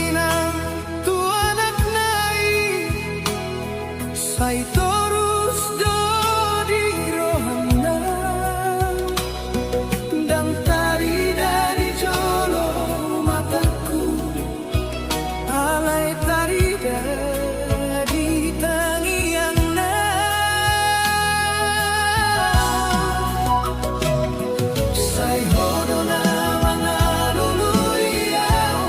inang tu anakna i, sai torus do di rohana. Ndang tarida di jolo matangku, alai tarida di tangiangna. Sai ho do na mangalului au,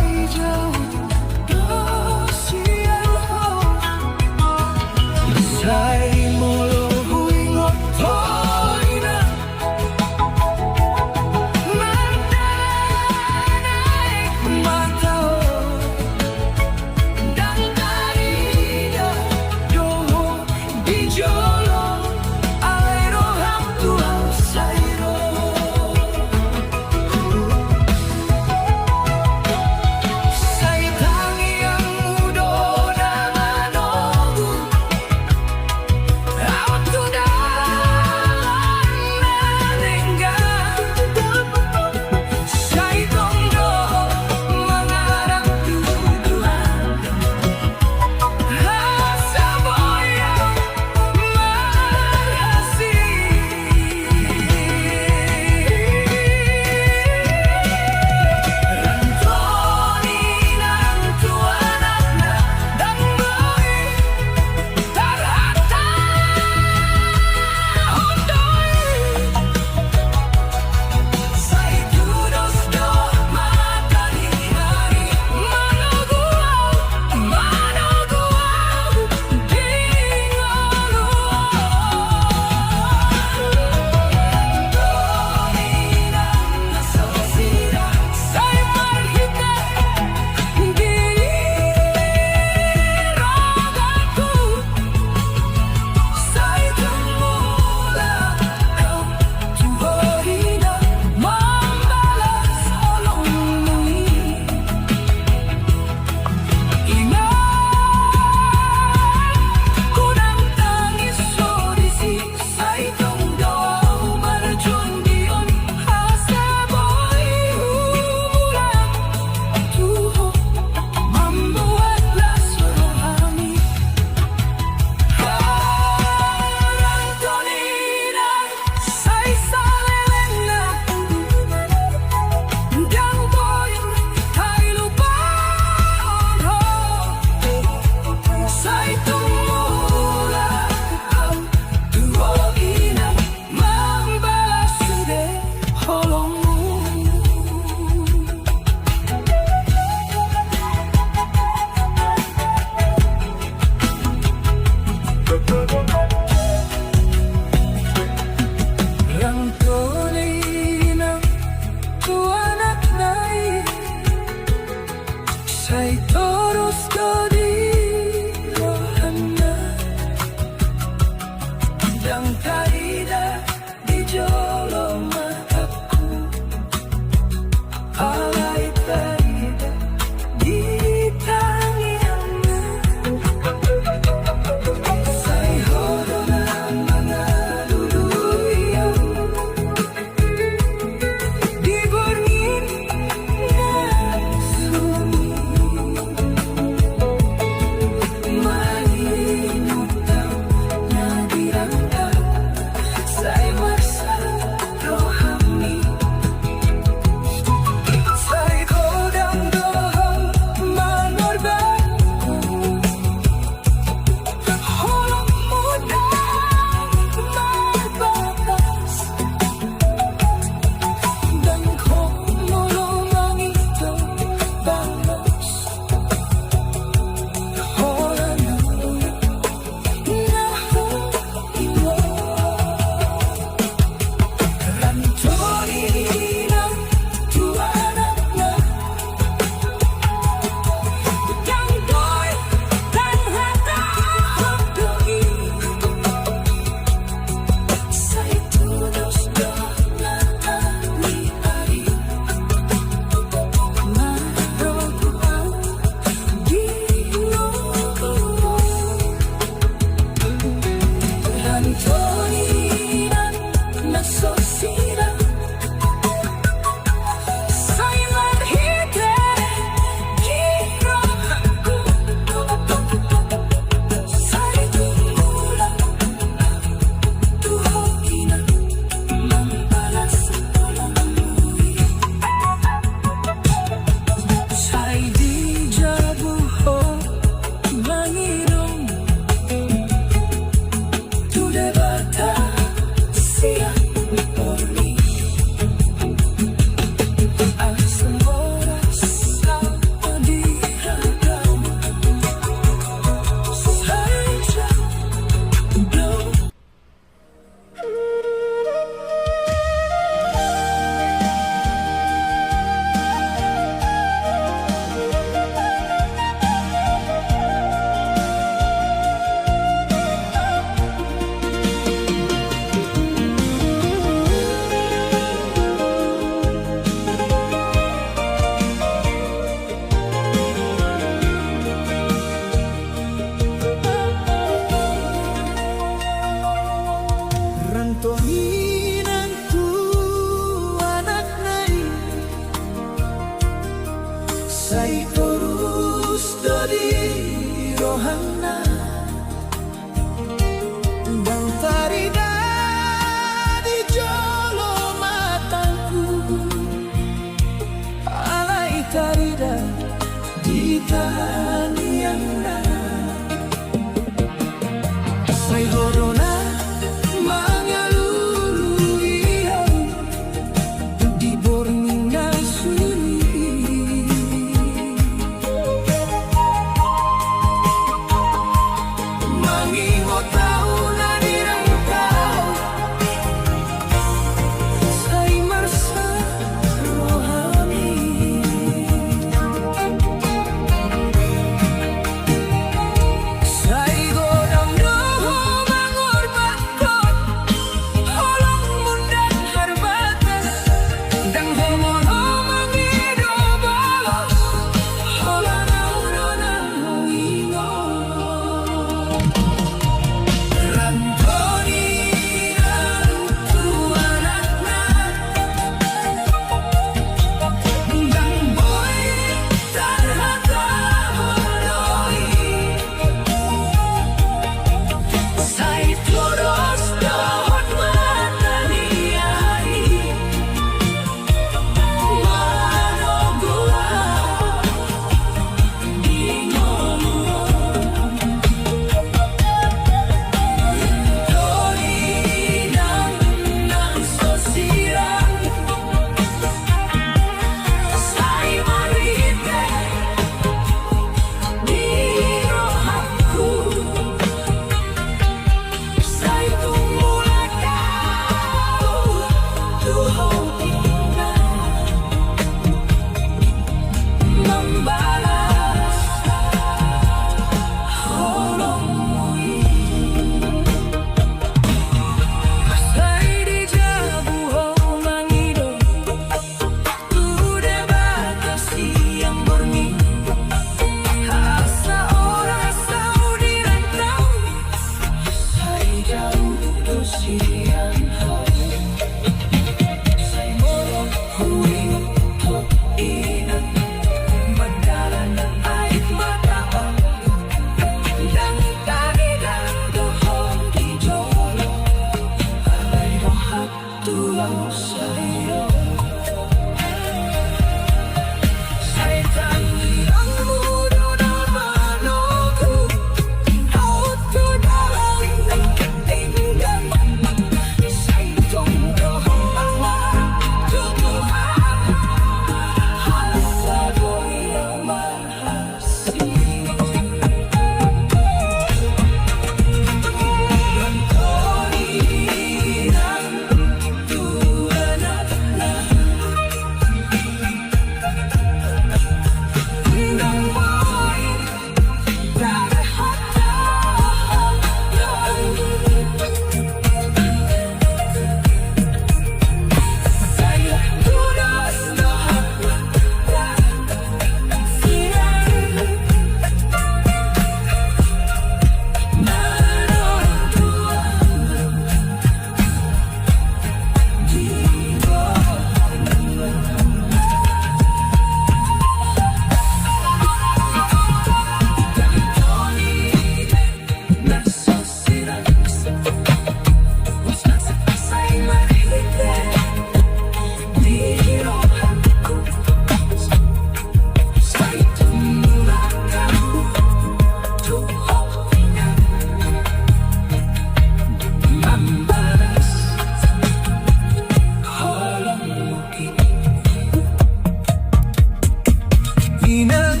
Inang,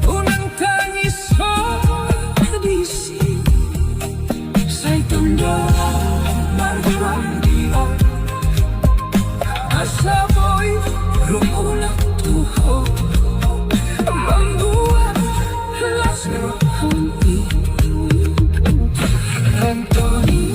unang tangis ho disi. Sai tong do marjuang di ho. Asa boi rumulak tu ho. Mambuat las roham i. Antoni.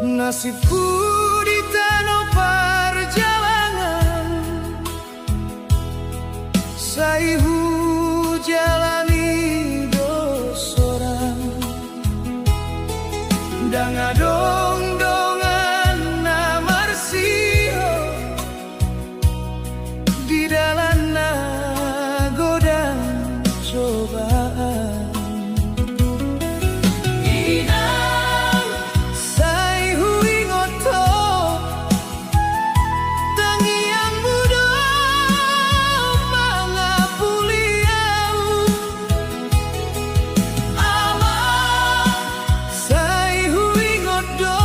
Nasibku di tano parjalangan, sai hujalani do sorang. Ndang adong dongan na marsihol di dalan na godang cobaan. Inang, sai huingot ho, tangiangmu do mangapuli ahu. Ama, sai huingot do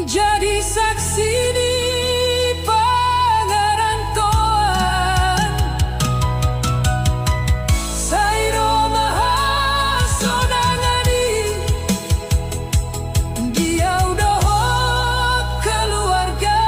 Jadi saksi ni pangarantoan. Sai ro ma hasonangan i di au dohot keluarga.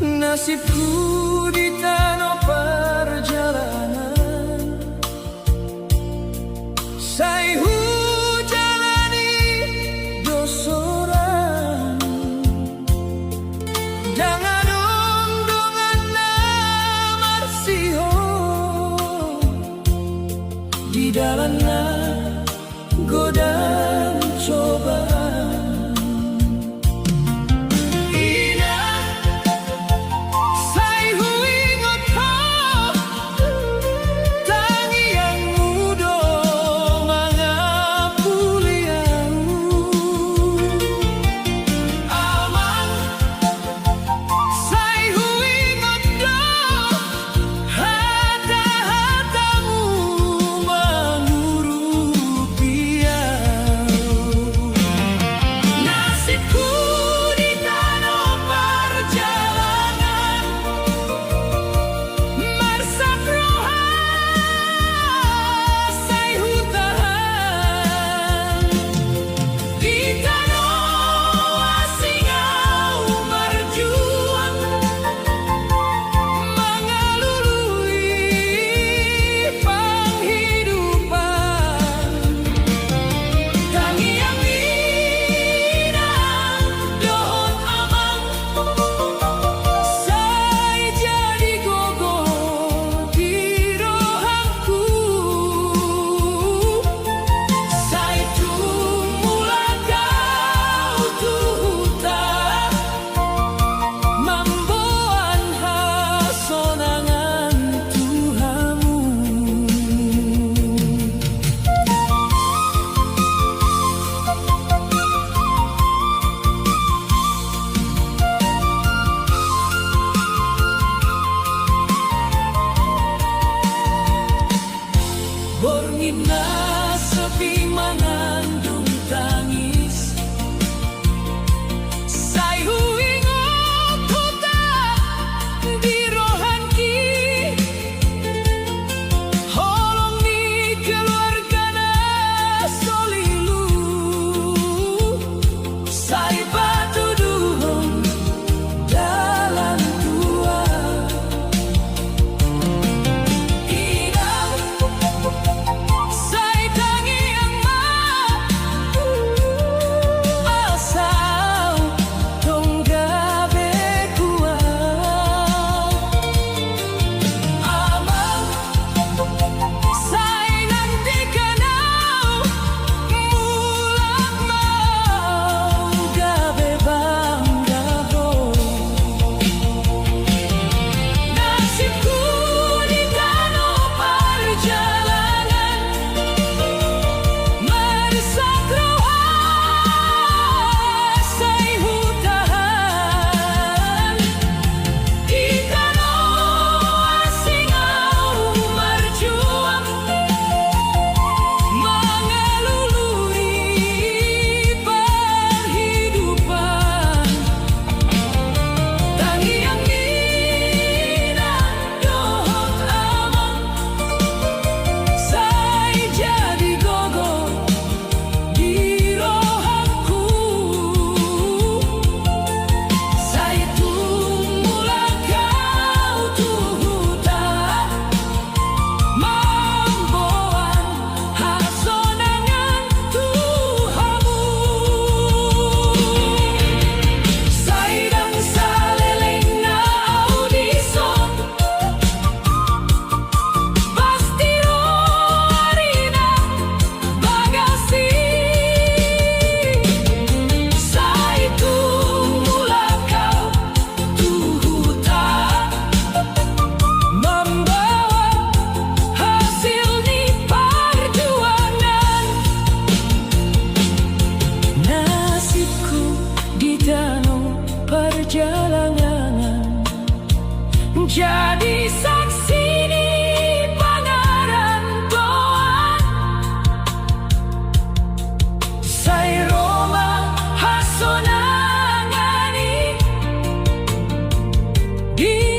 Nasibku di tano parjalanan, sai hujalani do sorang. Ndang adong dongan na marsihol di dalan na godang cobaan. Inang, sai huingot ho, tangiangmu do mangapuli au. Amang, sai huingot do hata-hatamu mangurupi au. Jalangangan jadi saksi ni pangarantoan. Sai ro ma hasonangan i di